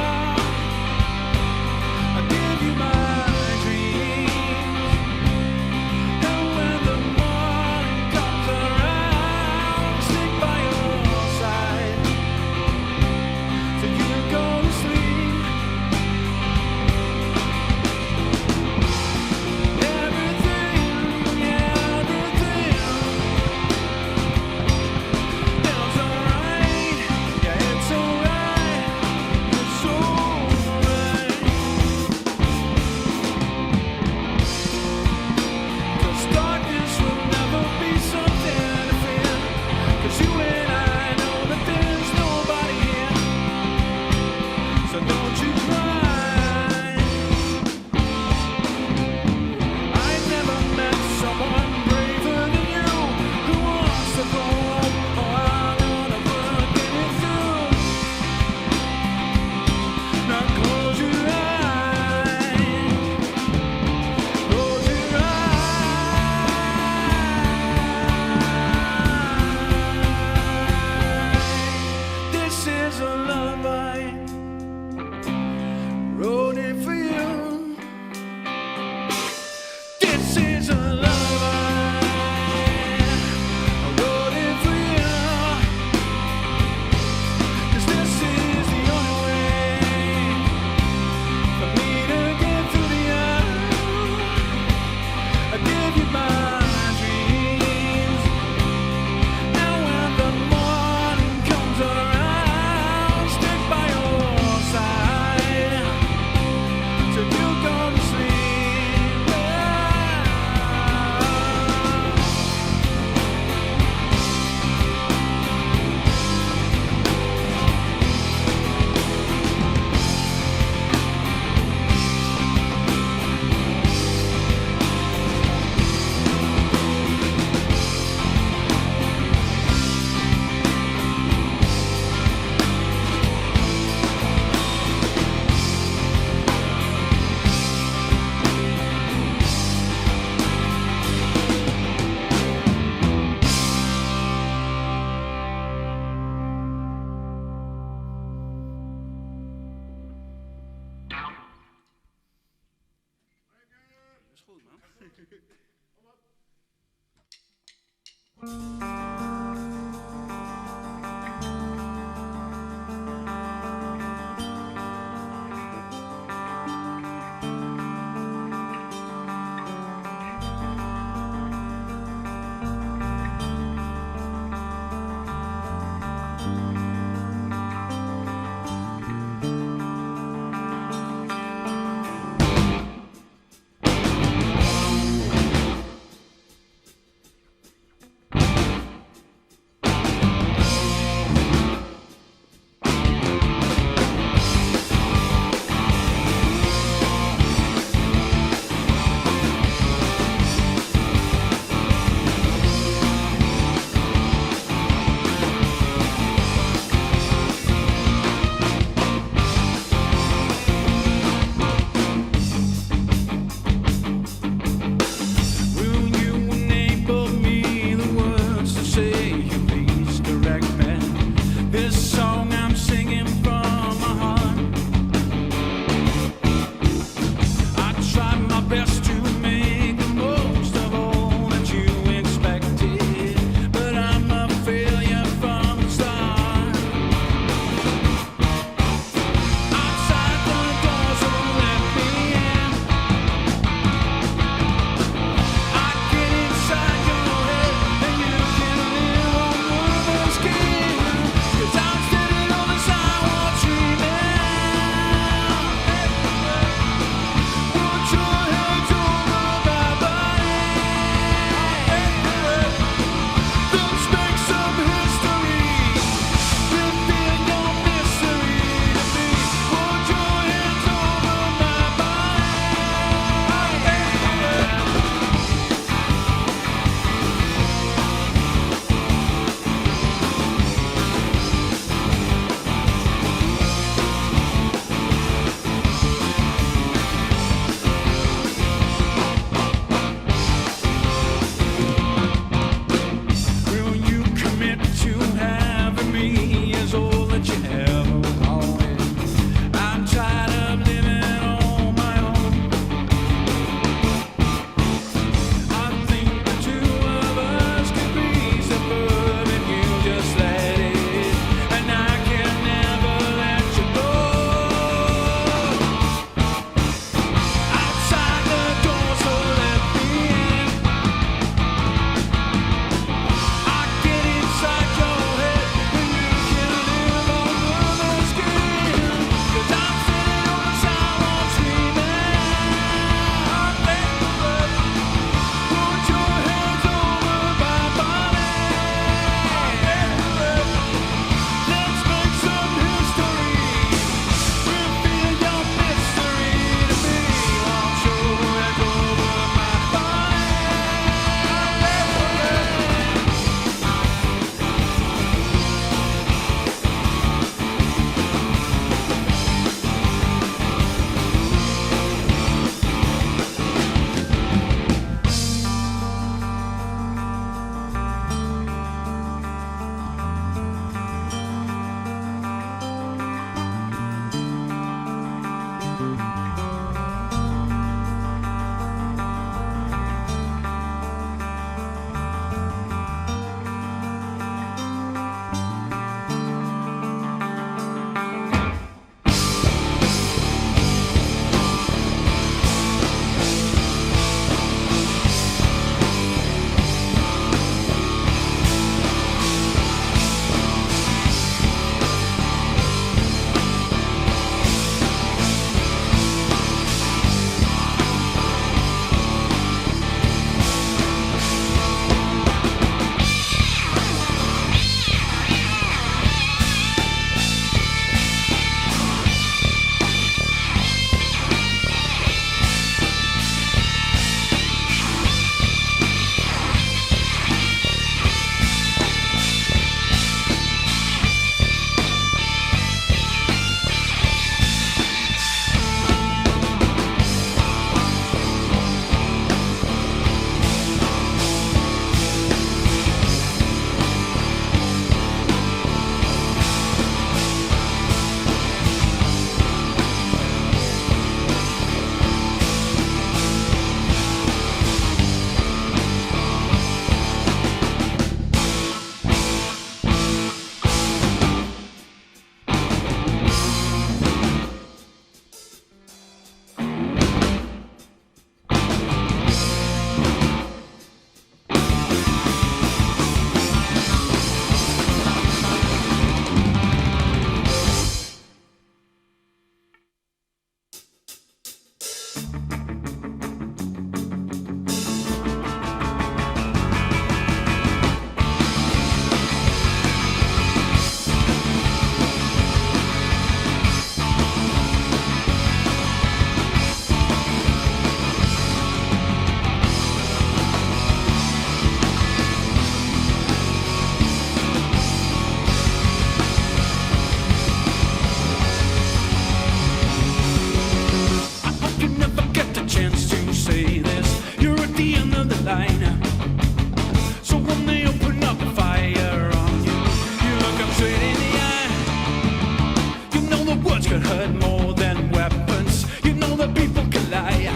can hurt more than weapons. You know that people can lie.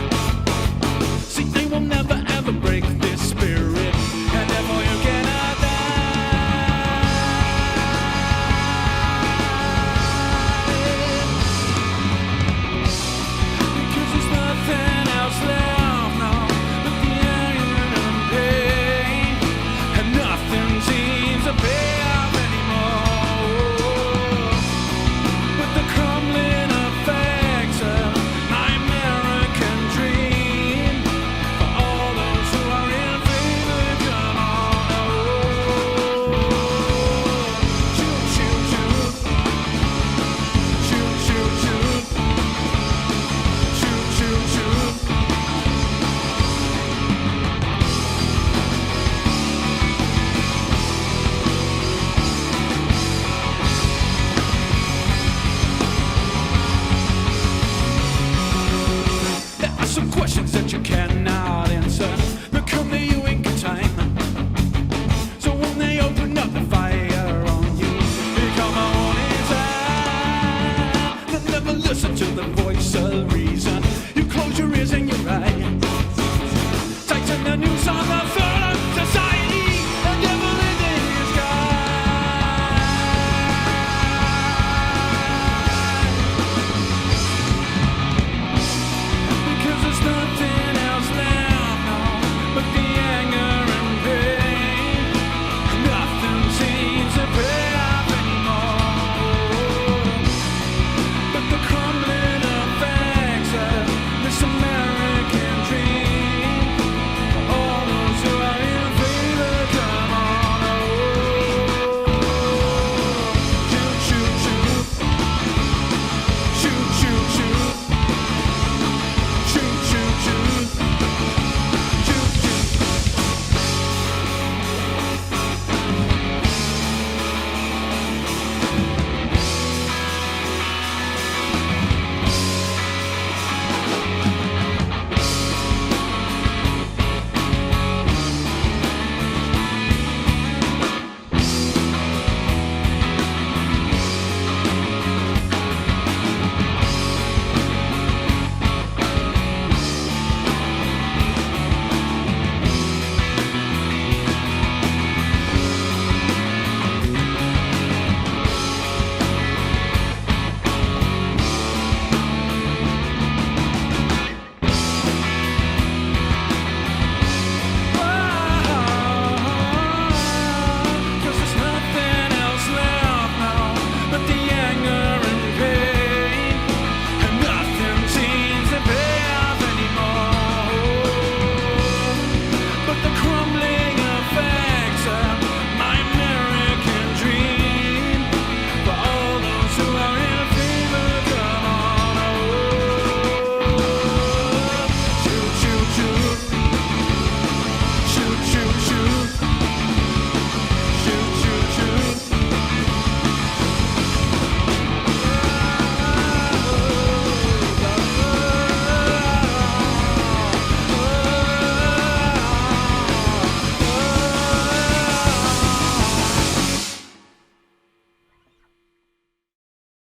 See, they will never ever break this spirit, and therefore you cannot die. Because there's nothing else left now but the anger and pain, and nothing seems to pay off anymore. With the crumbling effects of my American dream, for all those who are in favor, come on, oh, shoot, shoot, shoot, shoot, shoot, shoot. Shoot, shoot, shoot. There are some questions that you cannot answer. They come to you in good time. So when they open up the fire on you, become a warning sign. They never listen to the voice of reason.